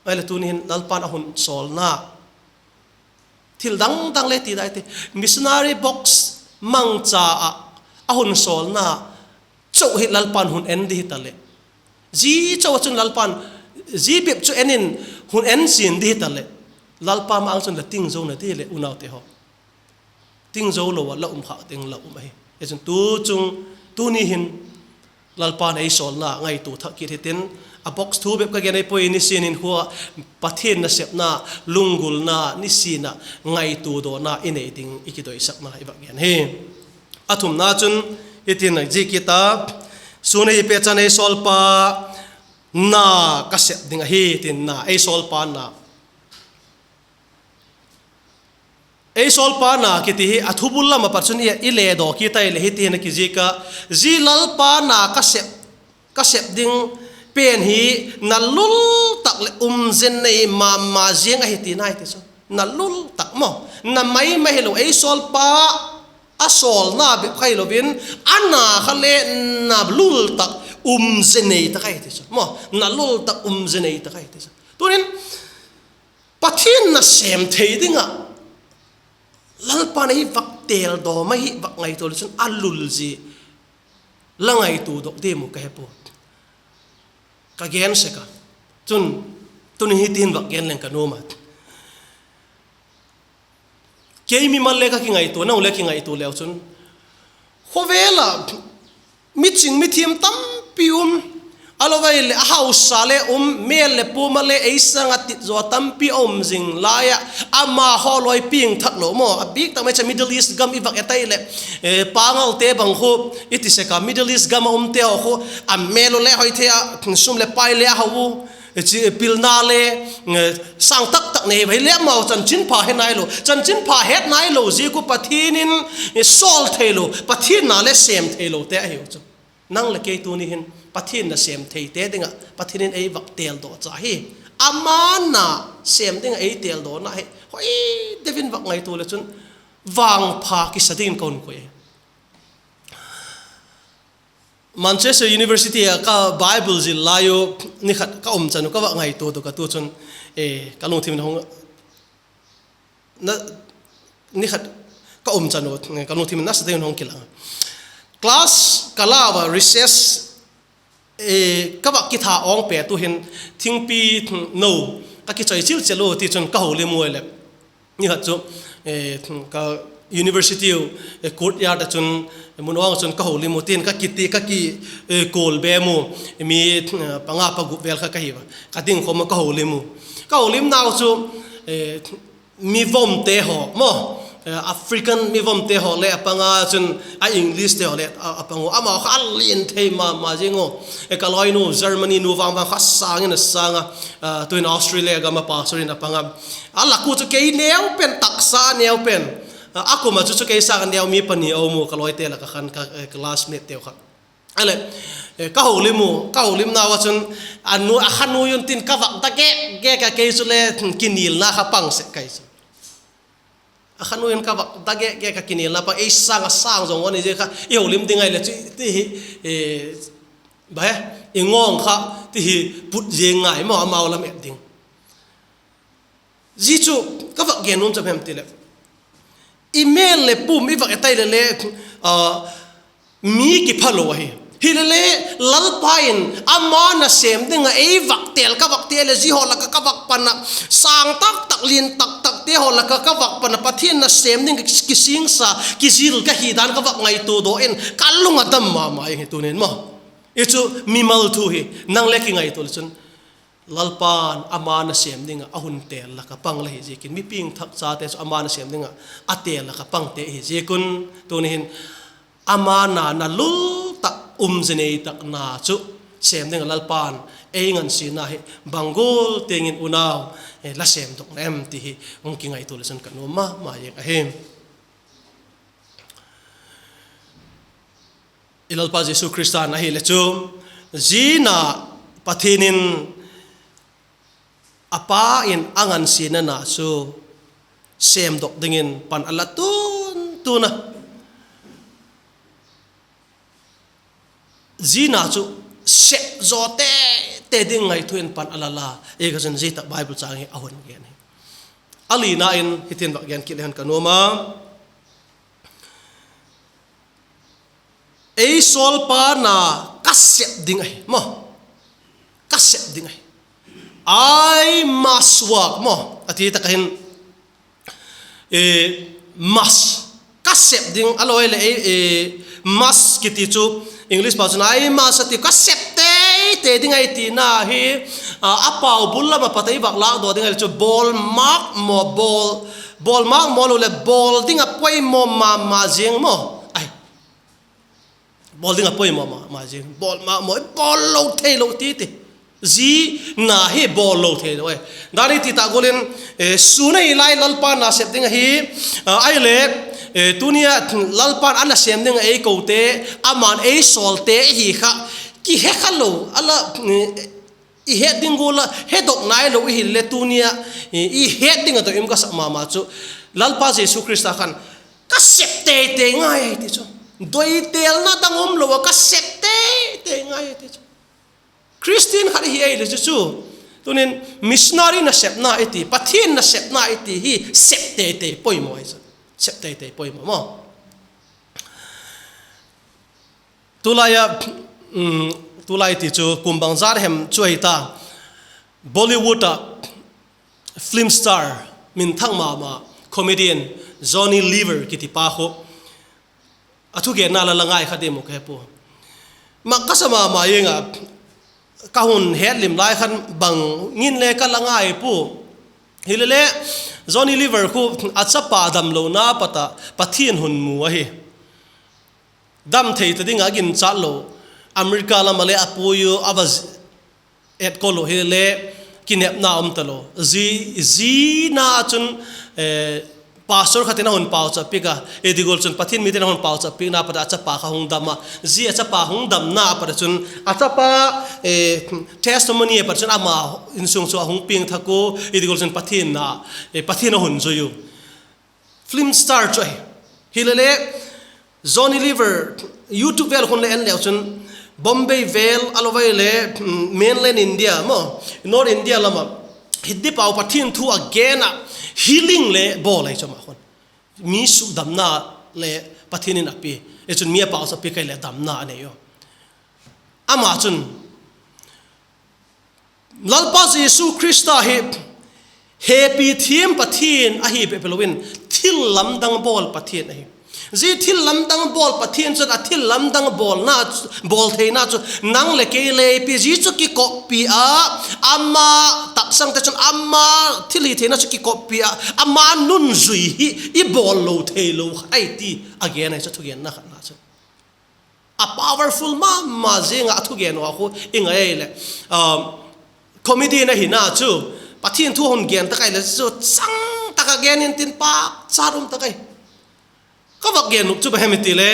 Ahile tuni hin Lalpa'n a hun sawlna thil dang dang le ti dai ti, missionary box mangcha ah a hun sawlna chau hi Lalpa'n hun en di hitaleh, zia chau ah chun Lalpa'n zia bep chu en in hun en chian di hitaleh, Lalpa ma-âng chun la ting zo na di leh unaute haw, ting zo lo ah la um khâk ding la um ahi. Hichun tu chung, tuni hin Lalpa'n ei sawlna ngaitua thak kit hitin, a box thu bep ka gen ahi puai, nisin in khua Pathian nasepna, lunggulna nisin ah ngaitua dawna i nei ding i kidoisakna i vak gen hi. A thumna chun, hitin a zik kit a, sun ei pe chan ei sawlpa na ka sep ding ahi, tin na, ei sawlpa na. Ei sawlpa na kiti hi a thubul lam ah pat chun i, i ledaw kit ai leh hiti hin a kizik a, zia Lalpa na ka sep, ka sep ding pen hi na lul tak leh umze nei ma ma ziang ahi tina hi ti chu. Na lul tak maw, na mai mai hilo, ei sawlpa a sawlna bep kha hilo in, a na kha le na lul tak umze nei tak ahi ti chu maw, na lul tak umze nei tak ahi ti chu. Tunin Pathian nasêm thei ding ah Lalpa'n ei vak têldaw mai hi vak ngaitua le chun a lul zia la ngaituadok diam uh ka he pua, ka gen sek a. Chun, tuni hitin vak gen leng ka nuam a. Kei mimal le ka kingaitua, nang le kingaitua leu chun, khawvel ah miching mithiam tampi um, a lo ai leh a hausa le um, mêl leh puam ah le ei sâng ah tit zaw tampi a um zing lai ah, amahaw lawi piang thak lo maw, a bik tak mai chu Middle East gam i vak et ai leh, pangalte bang khu, i ti sek a, Middle East gam ah umte haw khu, a mêl u le hoi thei a, sum leh pai le a hau u, pilna le sâng tak tak nei hi, hileh amau chanchinpha he nailo, chanchinpha het nailo ziak uh Pathian in sawl theilo, Pathian na le sêm theilote ahiu chu. Nang leh kei tuni hin Pathian nasêm theite ding ah Pathian in ei vak têldaw cha hi. Ama na sêm ding ah ei têldawna hi hoi deu in vak ngaitua le chun vangpha kisa dingin ka hun koi. Manchester University ah ka Bible zil lai u, ni khat ka um chan u ka va ngaitua dok a, tu chun ka lungthim in hung, ni khat ka um chan u, ka lungthim in nasa dingin hung kilang. Class ka la ua, recess ka va kitha awng pet u hin, thingpi no ka kichoi chil chel u, tichun ka holim u leh, ni khat chu ka university u courtyard ah chun, mun awng ah chun ka holim u tin, ka kiti, ka kikual bem u, mi panga pagup vel kha ka hi a, ka dingkhawm a ka holim u. Ka holimnau chu mi vomte haw maw, African mi vomte haw le a pang a, chun a English te haw le a pang u, amau kha a lian thei ma ma zing u. Ka lawinu Germany nu vang vang kha sâng in a sâng a, tuin Australia gam ah pastor in a pang a. A lak u chu kei neu pen, taksa neu pen, a kum ah chu chu kei sâng a neu mi pani a um u, ka lawite lak ah khan ka classmate teu kha. A leh, ka holim u, ka holimnau ah chun a kha nuai un tin ka vak da gek gek a, kei chule kinilna kha pang sek ka hi chu. A kha nuai un ka vak da gek gek a, kinilna pang, ei sâng a sâng zong u a ni zia kha, i holim ding ahi leh chu ti hi, ba he, i ngawng kha ti hi put zing ngai maw, amau lam et ding. Zia chu ka vak gen nuam chu bang hem ti leh, i mêl leh pum i vak et tai leh le, mi kiphalo ahi. Hilele, Lalpa in ama nasêm ding ah ei vak têl, ka vak têl leh zia haw lak ah ka vak pan ah, sâng tak tak, lian tak takte haw lak ah ka vak pan ah Pathian nasêm ding kisingsa, kizil ka hi dan ka vak ngaitua daw in ka lung a dam ma ma ing hi tuni'n maw. I chu mimal thu hi, nang le kingaitua leh chun, Lalpa'n ama nasêm ding ah a hun têl lak ah pang la hi ziakin, mi piangthak chate chu ama nasêm ding ah a têl lak ah pangte hi ziak un, tuni hin ama na na lul tak, um zinei tak na chu sêm ding ah Lalpa'n ei ngansiana hi bang gual tiang in unau la sêmdokna em ti hi hung kingaitua leh chun ka nuam ma ma ing ahi. I Lalpa Jesu Khrista'n ahileh chu, zia na Pathian in, a Pa in a ngansiana na chu sêmdok dingin pan a la tun tun a. Zia na chu sep zaw tete ding ngaithu in pan a la la. Ei ka zin zia tak Bible châng hi a hun gen hi. A lina in hitin vak gen kit le hen ka nuam a. Ei sawlpa na ka sep ding ahi maw. Ka sep ding ahi. I must work maw, a ti tak ah hin, must, ka sep ding a lawi leh ei, must kiti chu English pau chun I must a ti, ka sep tei tei ding ahi tina hi. A pau bul lam ah pat ei vak lâkdaw ding ahileh chu bawl mak maw, bawl mak maw lo leh bawl ding ah poimaw ma ma ziang maw. Bawl ding ah poimaw ma ma ziang, bawl mak maw, bawl lo theilo ti ti. Zia na hi bawl lo theilo ahi. Dan i ti tak gual in, sûn ahi lai Lalpa na sep ding ahi. Ahileh, tuni a Lalpa'n a nasêm ding ah ei kote, ama'n ei sawlte hi kha, kihe kha lo a la, i het ding gual a hedok nailo i hile tuni a, i het ding ah doi um ka sak ma ma chu, Lalpa Jesu Khrista khan, ka sep tei tei ngai ahi ti chu. Doitêlna dang umlo ah ka sep tei tei ngai ahi ti chu. Khristian khat i hi ahileh chu chu, tuni'n missionary nasepna i ti, Pathian nasepna i ti hi sep tei tei poimaw ahi chu. Sep tei tei poimaw maw. Tulai a, tulai ti chu kum bangzat hem chu ahi ta, Bollywood ah film star, minthang ma ma, comedian Johnny Lever kiti pa khu, a thugenna la la ngai kha diam u ka he pua. Mak ka sa ma ma ing a, ka hun hetlim lai khan bang in le ka la ngai pua. Hilele, Johnny Lever khu a chapa damlona pat a Pathian hun mu ahi. Dam thei ta ding a ginchat lo, America lam ah le a puai u a va etkol u hile, kinepna um talo. Zia na chun, pastor khat in a hun pauchap piak a, i ti gual chun Pathian mite'n a hun pauchap piakna pat a chapa kha hung dam a. Zia a chapa hung damna pat a chun a chapa testimony a pat chun ama insung chu a hung piangthak u, i ti gual chun Pathian a, Pathian a hun zui u. Film star chu ahi. Hilele, Johnny Lever, YouTube vel khun le en leu chun, Bombay vêl a lo vai le, mainland India maw, North India lam ah, Hindi pau Pathian thu a gen ah, healing le bawl ahi chu ama khun. Mi sukdamna le Pathian in a pia, e chun mi a pauchap piak ahileh damna a nei u. Ama chun Lalpa Jesu Khrista hi hepi thiam Pathian ahi bep hilo in, thil lamdang bawl Pathian ahi. Zia thil lamdang bawl Pathian chun a thil lamdang bawlna, bawl theina chu nang leh kei le ei pia, zia chu kikoppi a, ama taksangte chun ama thilhitheina chu kikoppi a, ama nunzui hi i bawl lo theilo khat ahi ti a gen ahi chu thugenna khatna chu. A powerful ma ma ziang ah a thugen uh a khu i ngai leh, comedian ahina chu Pathian thu hun gen tak ahileh chu chang tak ah gen intin, pâkchat um tak ahi. Ka vak gen uh chu bang hem i ti le,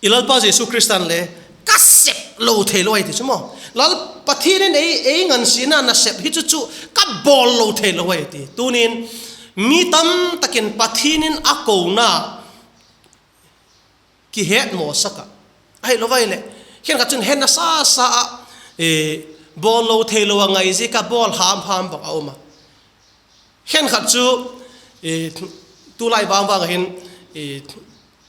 i Lalpa Jesu Khrista'n le ka sep lo theilo ahi ti chu maw. Lal Pathian in ei, ei ngansina nasep hi chu chu ka bawl lo theilo ahi ti. Tunin mi tam tak in Pathian in a kona kihetmawsak ah, ahilo vai leh khenkhat chun he nasa sa ah, bawl lo theilo a ngai ziak a bawl ham ham bang a um a. Khenkhat chu, tulai vang vang ah hin,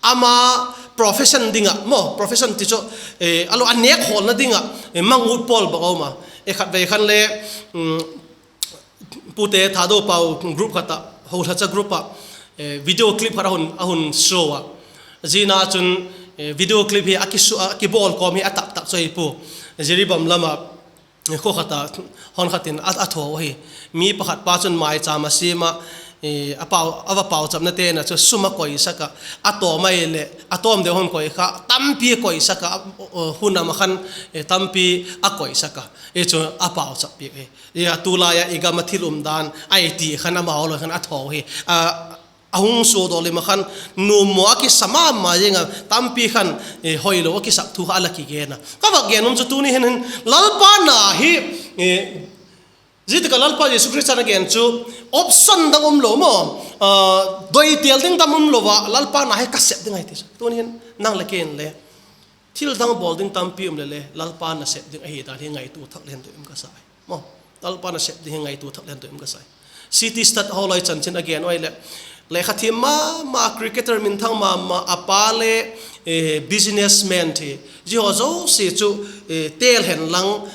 ama profession ding ah maw, profession ti chu, a lo a nêk hawlna ding ah mang ut pawl bang a um a. E khatvei khan le, pute Thado pau group khat ah, Hothlacha group ah, video clip khat a hun, a hun show a. Zia ah chun video clip hi a kisu a, kibawl kawm hi a tak tak chu ahi pua. Jiribam lam ah khaw khat ah hon khat in a, a thaw ahi. Mi pakhat pa chun maichâm a siam ah, a pau, a va pauchapnate'n a chu sum a koisak ah, a tawm ahileh a tawm deu hon koi kha, tampi a koisak ah, hun am ah khan tampi a koisak a, i chu a pauchap piak hi. A tulai ah i gam ah thil umdan ahi ti khan amau lo khan a thaw hi. A hung suadol lim ah khan nuam maw a kisa ma ma ziang a, tampi khan hoilo a kisak thu kha a la kigen a. Ka vak gen um chu tuni hin hin Lalpa na hi, zia tak ah Lalpa Jesu Khrista'n a gen chu option dang umlo maw, doitel ding dang umlo a Lalpa na hi ka sep ding ahi ti chu. Tuni hin nang leh kei in le thil dang bawl ding tampi um leh le Lalpa nasep ding ahi dan hi ngaitua thak le hen doi um ka sa hi. Lalpa nasep ding hi ngaitua thak le hen doi um ka sa hi. C T Studd haw lai chanchin a gen uh ahileh, lekha thiam ma ma, cricketer minthang ma ma, a pa le businessman thi, zia haw zosia chu tel hen lang,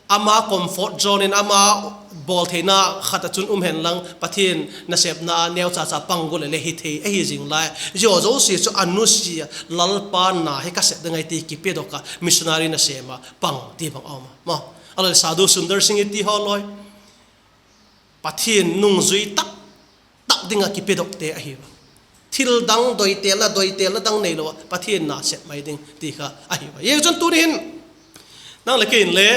ama comfort zone in ama bawl theina khat ah chun um hen lang, Pathian nasepna neucha cha pang gu leh le hi thei ahi zing lai. Zia haw zosia chu a nusia a, Lalpa na hi ka sep ding ahi ti kipedok ah missionary nasêm ah pang ti bang a um a. Ahiloleh Sadhu Sundar Singh i ti haw lai, Pathian nungzui tak tak ding ah kipedokte ahi a. Thil dang doitelna, doitelna dang neilo ah Pathian na sep mai ding ti kha ahi a. Zia chun tuni hin nang leh kei in le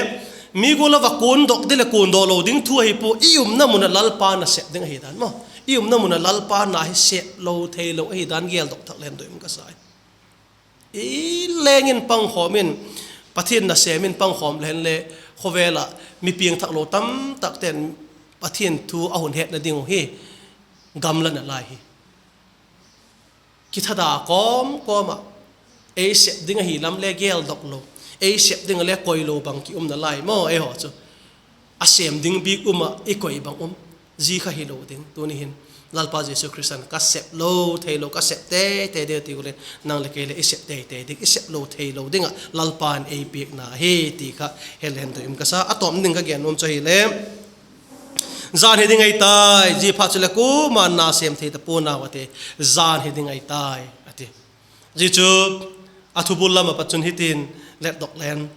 mi gual a va kuandok ding leh kuandaw lo ding thu ahi pua, i umna mun ah Lalpa nasep ding ahi dan maw. I umna mun ah Lalpa na hi sep lo theilo ahi dan geldok thak le hen doi um ka sa hi. I leng in pangkhawm in, Pathian nasêm in pangkhawm le hen le, khawvel ah mi piangthak lo tamtakte'n Pathian thu a hun hetna ding uh hi gamla nalai hi. Kithada kawm kawm ah, ei sep ding ahi lam le geldok lo, ei sep ding ah le koilo bang ki um nalai maw, eihaw chu. A sêm ding bik um ah i koi bang um, zia kha hilo ding. Tuni hin Lalpa Jesu Khrista'n ka sep lo theilo, ka sep teitei ding ti gu leh, nang leh kei leh i sep teitei ding, i sep lo theilo ding ah Lalpa'n ei piakna hi ti kha he le hen doi um ka sa. A tawp ding ka gen nuam chu ahile, jan hi ding ahi tai, ziaphat chuleh kuama'n na sêm thei ta pua'n au a ti. Jan hi ding ahi tai a ti. Zia chu a thubul lam ah pat chun hitin letdok len,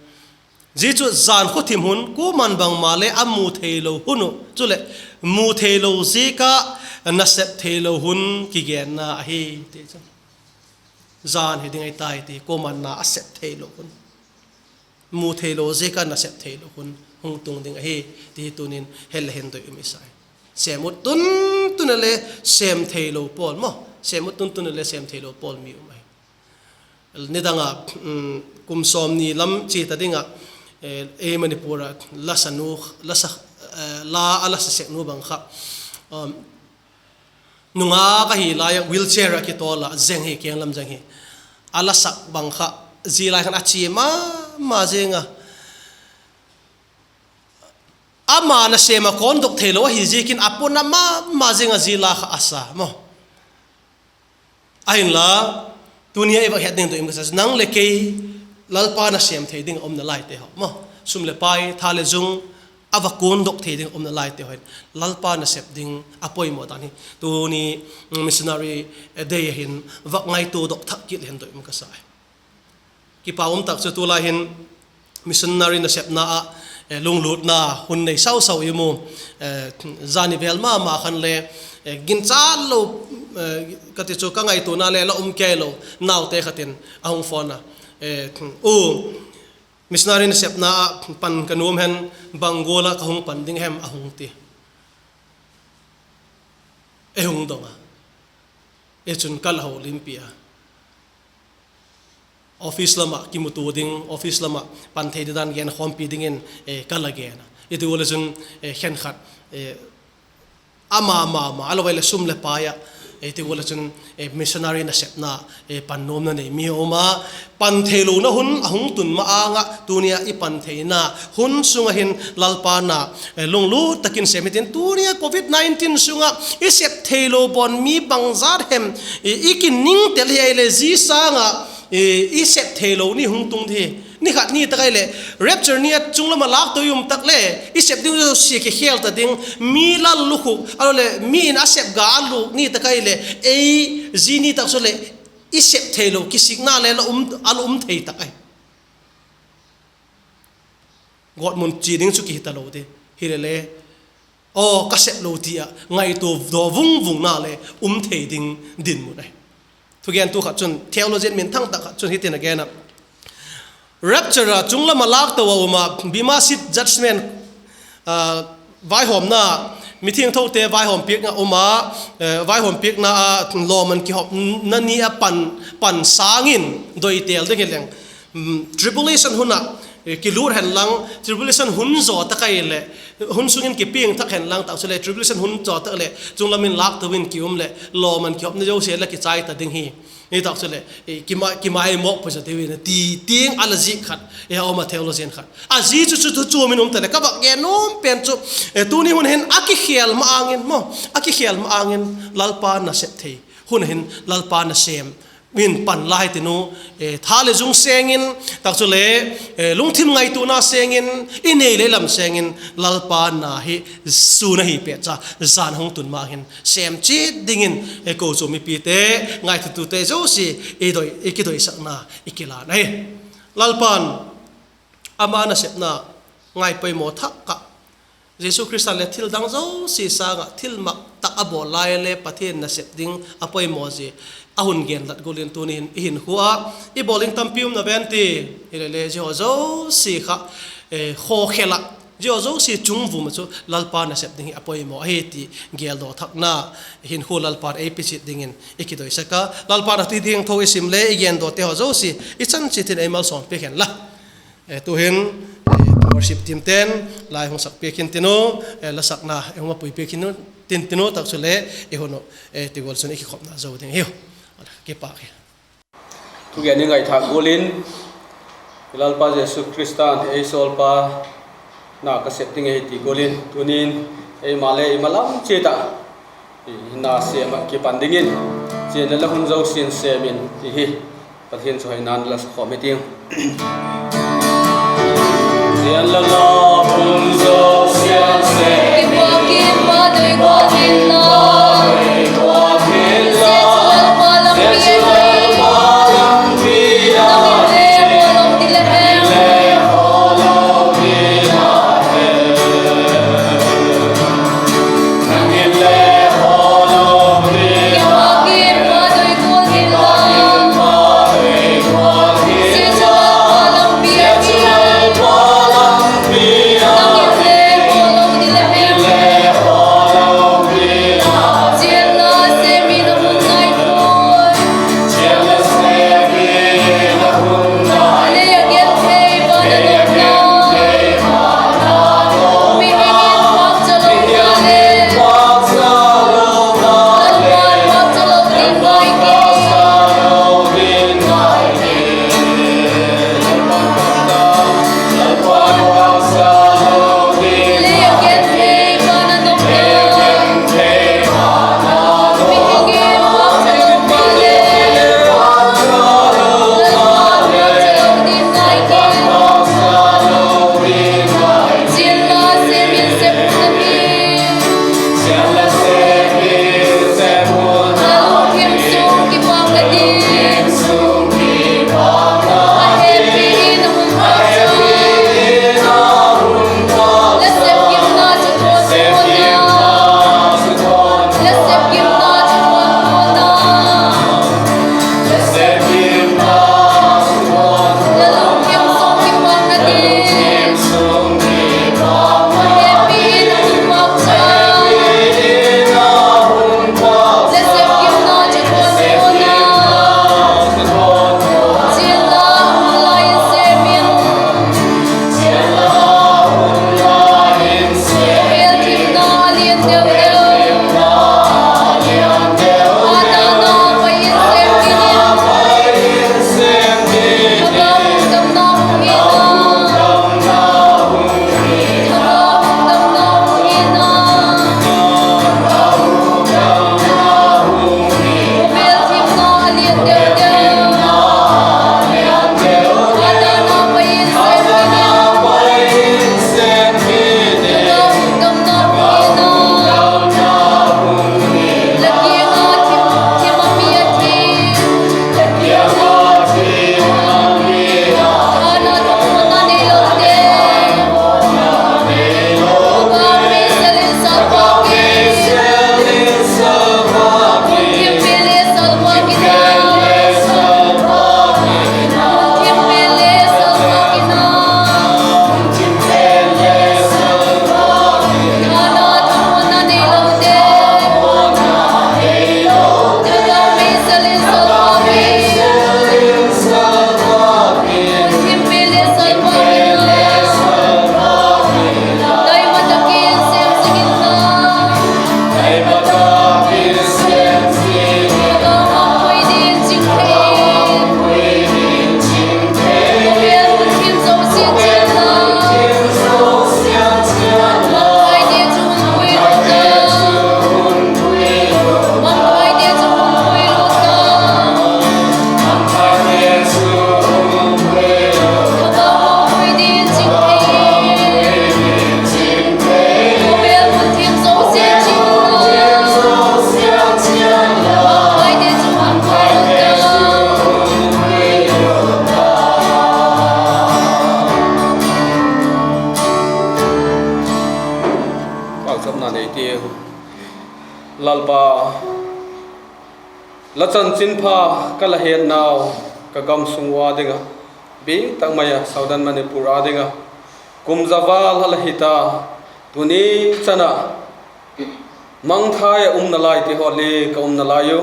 zia chu jan khua thim hun, kuama'n bangma le a mu theilo hun uh, chuleh mu theilo ziak ah nasep theilo hun kigenna ahi ti chu. Jan hi ding ahi tai ti, kuama'n na a sep theilo hun, mu theilo ziak ah nasep theilo hun hung tung ding ahi ti hi tunin he le hen doi um i sa hi. Sêm ut tun tun a le sêm theilo pawl maw, sêm ut tun tun a le sêm theilo pawl mi um ahi. Nidang ah, kum sawmni lam chia ta ding ah, ei Manipur ah la sa nu, la sa, la a la sa sek nu bang kha, nungak ahi lai ah wheelchair ah kitawl ah zeng hi, kiang lam zeng hi, a la sak bang kha, zia lai khan a chia ma ma zing a, ama nasêm ah kawndok theilo ahi ziakin a pona ma ma zing a, zia la kha a sa maw. Ahinla, tuni a i va het ding doi um ka sa, nang leh kei Lalpa nasêm thei ding a um nalaite haw maw, sum leh pai, tha leh zung a va kawndok thei ding a um nalaite haw hin Lalpa nasep ding a poimaw dan hi tuni Missionary Day a hin va ngaituadok thak kit le hen doi um ka sa. Kipak um tak chu tulai hin missionary nasepna ah lunglutna hun nei sau sau i mu. Zani vêl ma ma khan le ginchat lo, ka ti chu ka ngaituana le la um kei lo, naute khat in a hung phone a, U, missionary nasepna ah pan ka nuam hen, bang gual ah ka hung pan ding hem a hung ti. Ei hung dong a, ei chun ka la ho limpi a, office lam ah kimutua ding, office lam ah pan thei di dan genkhawmpi dingin ka la gen a. I ti ua le chun khenkhat ama ma ma a lo ai le sum leh pai ah, i ti ua le chun missionary nasepna pan nuamna nei mi a um a, pan theilona hun a hung tun ma-âng ah tuni a i pan theina hun sung ah hin Lalpa na lunglut tak in sêm hitin, tuni a covid nineteen sung ah i sep theilo bawn mi bangzat hem i kiningtel hi ai le zia sâng ah i sep theilo ni hung tung hi. Ni khat ni tak ai leh rapture ni a chunglam ah lâkto i um tak le i sep ding zosia kikhêl ta ding, mi lal lukhuk a lo leh mi in a sep ga a lûk ni tak ai leh ei zia ni tak chu leh i sep theilo kisikna le a la um thei tak ahi. Gawtmun chia ding chu kihi talo di hile le, aw ka sep lo ti ah ngaitua daw vung vungna le um thei ding dinmun ahi. Thugentu khat chun, theologian minthang tak khat chun hitin a gen a, rapture a chunglam ah lâkto a um a, bema seat judgment, vaihawmna, mithiangthote vaihawm piakna um a, vaihawm piakna a lawmman kihopna ni a pan, pan sâng in doitel ding hileng, tribulation hun ah kilût hen lang, tribulation hun zaw tak ai leh, hun sung in kipiang thak hen lang tak chuleh tribulation hun zaw tak leh chunglam in lâkto in ki um leh lawmman kihopna zosia la kichai ta ding hi. Hi tak chuleh kimai mawk pua zaw deu in a ti tiang a la zik khat i ha um a, theologian khat. A zi chu chu thu chuam in um ta leh ka vak gen nuam pen chu, tuni hun hin a kikhêl ma-âng in maw, a kikhêl ma-âng in Lalpa nasep thei hun a hin Lalpa nasêm in pan la hi tin u, tha leh zung seng in, tak chuleh lungthim ngaituana seng in, i nei leh lam seng in Lalpa na hi sûn ahi pet cha, jan hung tun ma hin sêm chiat dingin kochuam mipite, ngaithatute zosia i kidoisakna i kilân ahi. Lalpa'n ama nasepna ngaipoimaw thak ah, Jesu Khrista'n le thil dang zosia sâng ah thilmak tak a bawl lai le Pathian nasep ding a poimaw zia a hun genlat gual in tuni hin i hinkhua ah i bawl ding tampi um na ven ti, hilele zia haw zosia kha khawkhel ah, zia haw zosia chung vum ah chu Lalpa nasep ding hi a poimaw ahi ti geldaw thakna hinkhua Lalpa'n ei pe chiat dingin i kidoisak a. Lalpa'n a thu thiangtho i sim le i gendawte haw zosia i chan chiat in ei malsawm piak hen la. Tu'hin worship team ten la ei hung sak piak intin u, la sakna ei hung a pui piak intin u, tak chule i hun uh ti gual chun i kikhopna zo ding hiu. Kipak hi. Thugen i ngaithâk gual in, i Lalpa Jesu Khrista'n ei sawlpa na ka sep ding ahi ti gual in, tuni'n eima le i malam chiat ah na sêm ah kipan dingin, chian le la hun zosia'n sêm in ti hi. Pathian chu hoina'n la sakhawm i tiu. Chian le la hun zosia'n sêm in, La lungthim sung kipakna ding, a hepi in a hun pâk chu, la sepgimna chu thuan thuan a, la sepgimna chu thuan thuan a, la lungthim sung kipakna ding, a hepi in a hun pâk chu, la sepgimna chu thuan thuan a, chialna hun lai in sem in, khawvel thimna a lian deu deu, a dan a pai in sem in, thagau hukdamna hung in a, thagau hukdamna hung in a, khawvel thimna a lian deu deu, a dan a pai in sem in a, thagau hukdamna hung in a, la kiang a thim, thim a mi a thi, la kiang a thim a mi a thi, thanna thamuanna neilote, thagau meisel in salvâk in, thiampi le salvâk in a, thiampi le salvâk in a, thanna thamuanna neilote, thagau meisel in salvâk in, thiampi le salvâk in a, taima tak in sem sek in la, thagau hung pui dingin ching thei, khawvel hun thim zosia chiat la, mangthaite chu hun pui lut a, mangthaite chu hun pui lut a, thagau hung pui dingin ching thei, khawvel hun thim zosia chiat la, mangthaite chu hun pui lut a. Pauchapna nei tiu. Lalpa, la chanchinpha ka la hetnau, ka gam sung ua ding ah, bîk tak mai a Southern Manipur â ding ah kum za val a la hi ta, tuni chan ah mangthai ah umna laite haw le ka umna lai u.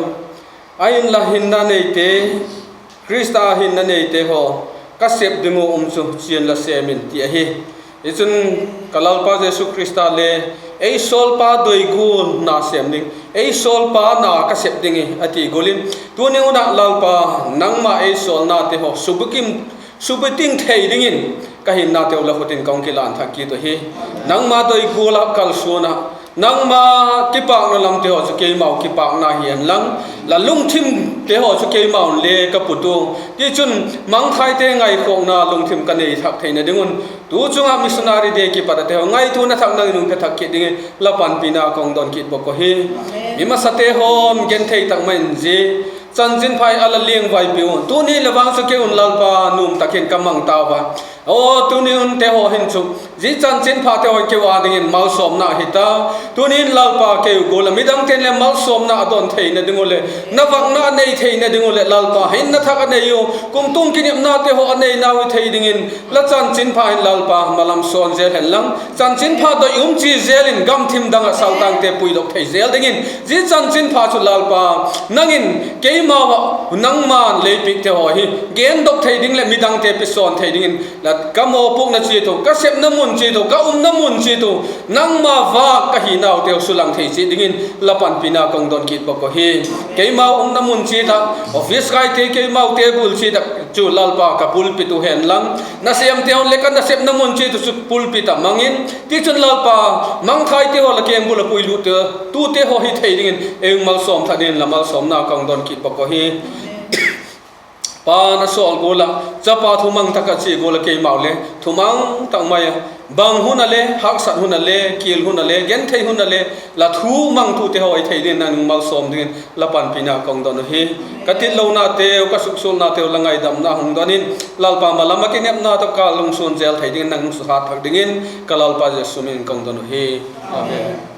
Ahinla hinna neite, Khrista hinna neite haw ka sep ding uh um chu chian la sêm in ti ahi. Hichun ka Lalpa Jesu Khrista le ei sawlpa doi gual na sêm ding, ei sawlpa na ka sep ding hi a ti gual in, tuni hun ah Lalpa, nangma ei sawlnate haw subukim, subukim thei dingin ka hinnateu la khut in ka hung kilân thak kit uh hi. Nangma doi gual ah kalsuan ah, nangma kipâkna lamte haw chu keimau kipâkna hi hen lang, la lungthimte haw chu keimau'n le ka put u. Tichun, mangthaite ngaikhawkna lungthim ka nei thak theina ding un, tu chung ah missionary day kipat a te haw ngaituana thak nang in hung pe thak kit dingin la panpina ka hung don kit bawk uh hi. Mi masate haw'n genthei tak mai in zia chanchinpha hi a la liangvaipi u. Tuni le vang chu kei un Lalpa nuam tak in ka mang tau a. Aw, tuni hunte haw hin chu zia chanchinphate haw kei ua dingin malsawmna hi ta. Tuni in Lalpa kei u gual ah midangte'n le malsawmna a don theina ding uh leh, na vakna a nei theina ding uh leh Lalpa, hinna thak a nei u, kumtuang kinepnate haw a neinau hi thei dingin la chanchinpha hin Lalpa malam sawn zel hen lang, chanchinpha doi um chi zel in gamthim dang ah saltangte puidok thei zel dingin, zia chanchinpha chu Lalpa, nang in keimau ah nangma'n lei piakte haw hi gendok thei ding leh midangte pisawn thei dingin, la ka mawpuakna chiat u, ka sepna mun chiat u, ka umna mun chiat u, nangma vâk ka hinaute haw sulang thei chiat dingin la panpina ka hung don kit bawk uh hi. Keimau umna mun chiat ah, office kaite keimaute bul chiat ah chu Lalpa ka pulpit uh hen lang, nasêmte haw leh ka nasepna mun chiat uh chu pulpit ah mang in, tichun Lalpa, mangthaite haw la kengbul ah puilut tute haw hi thei dingin ei malsawm thak dingin la malsawmna ka hung don kit bawk uh hi. Pa'n a sawl gual ah, Chapa thumang tak ah chia gual ah keimau le thumang tak mai a Bang hun a le, haksat hun a le, kial hun a le, genthei hun a le, la thu mangtute haw hi thei dingin nang malsawm dingin la panpina ka hung don uhi. Ka titlonateu, ka suksualnateu la ngaidamna hung don in, Lalpa, malam a kinepna tawh ka lungsuan zel thei dingin nang hung suhat thak dingin ka Lalpa Jesu min in ka hung don uhi. Amen.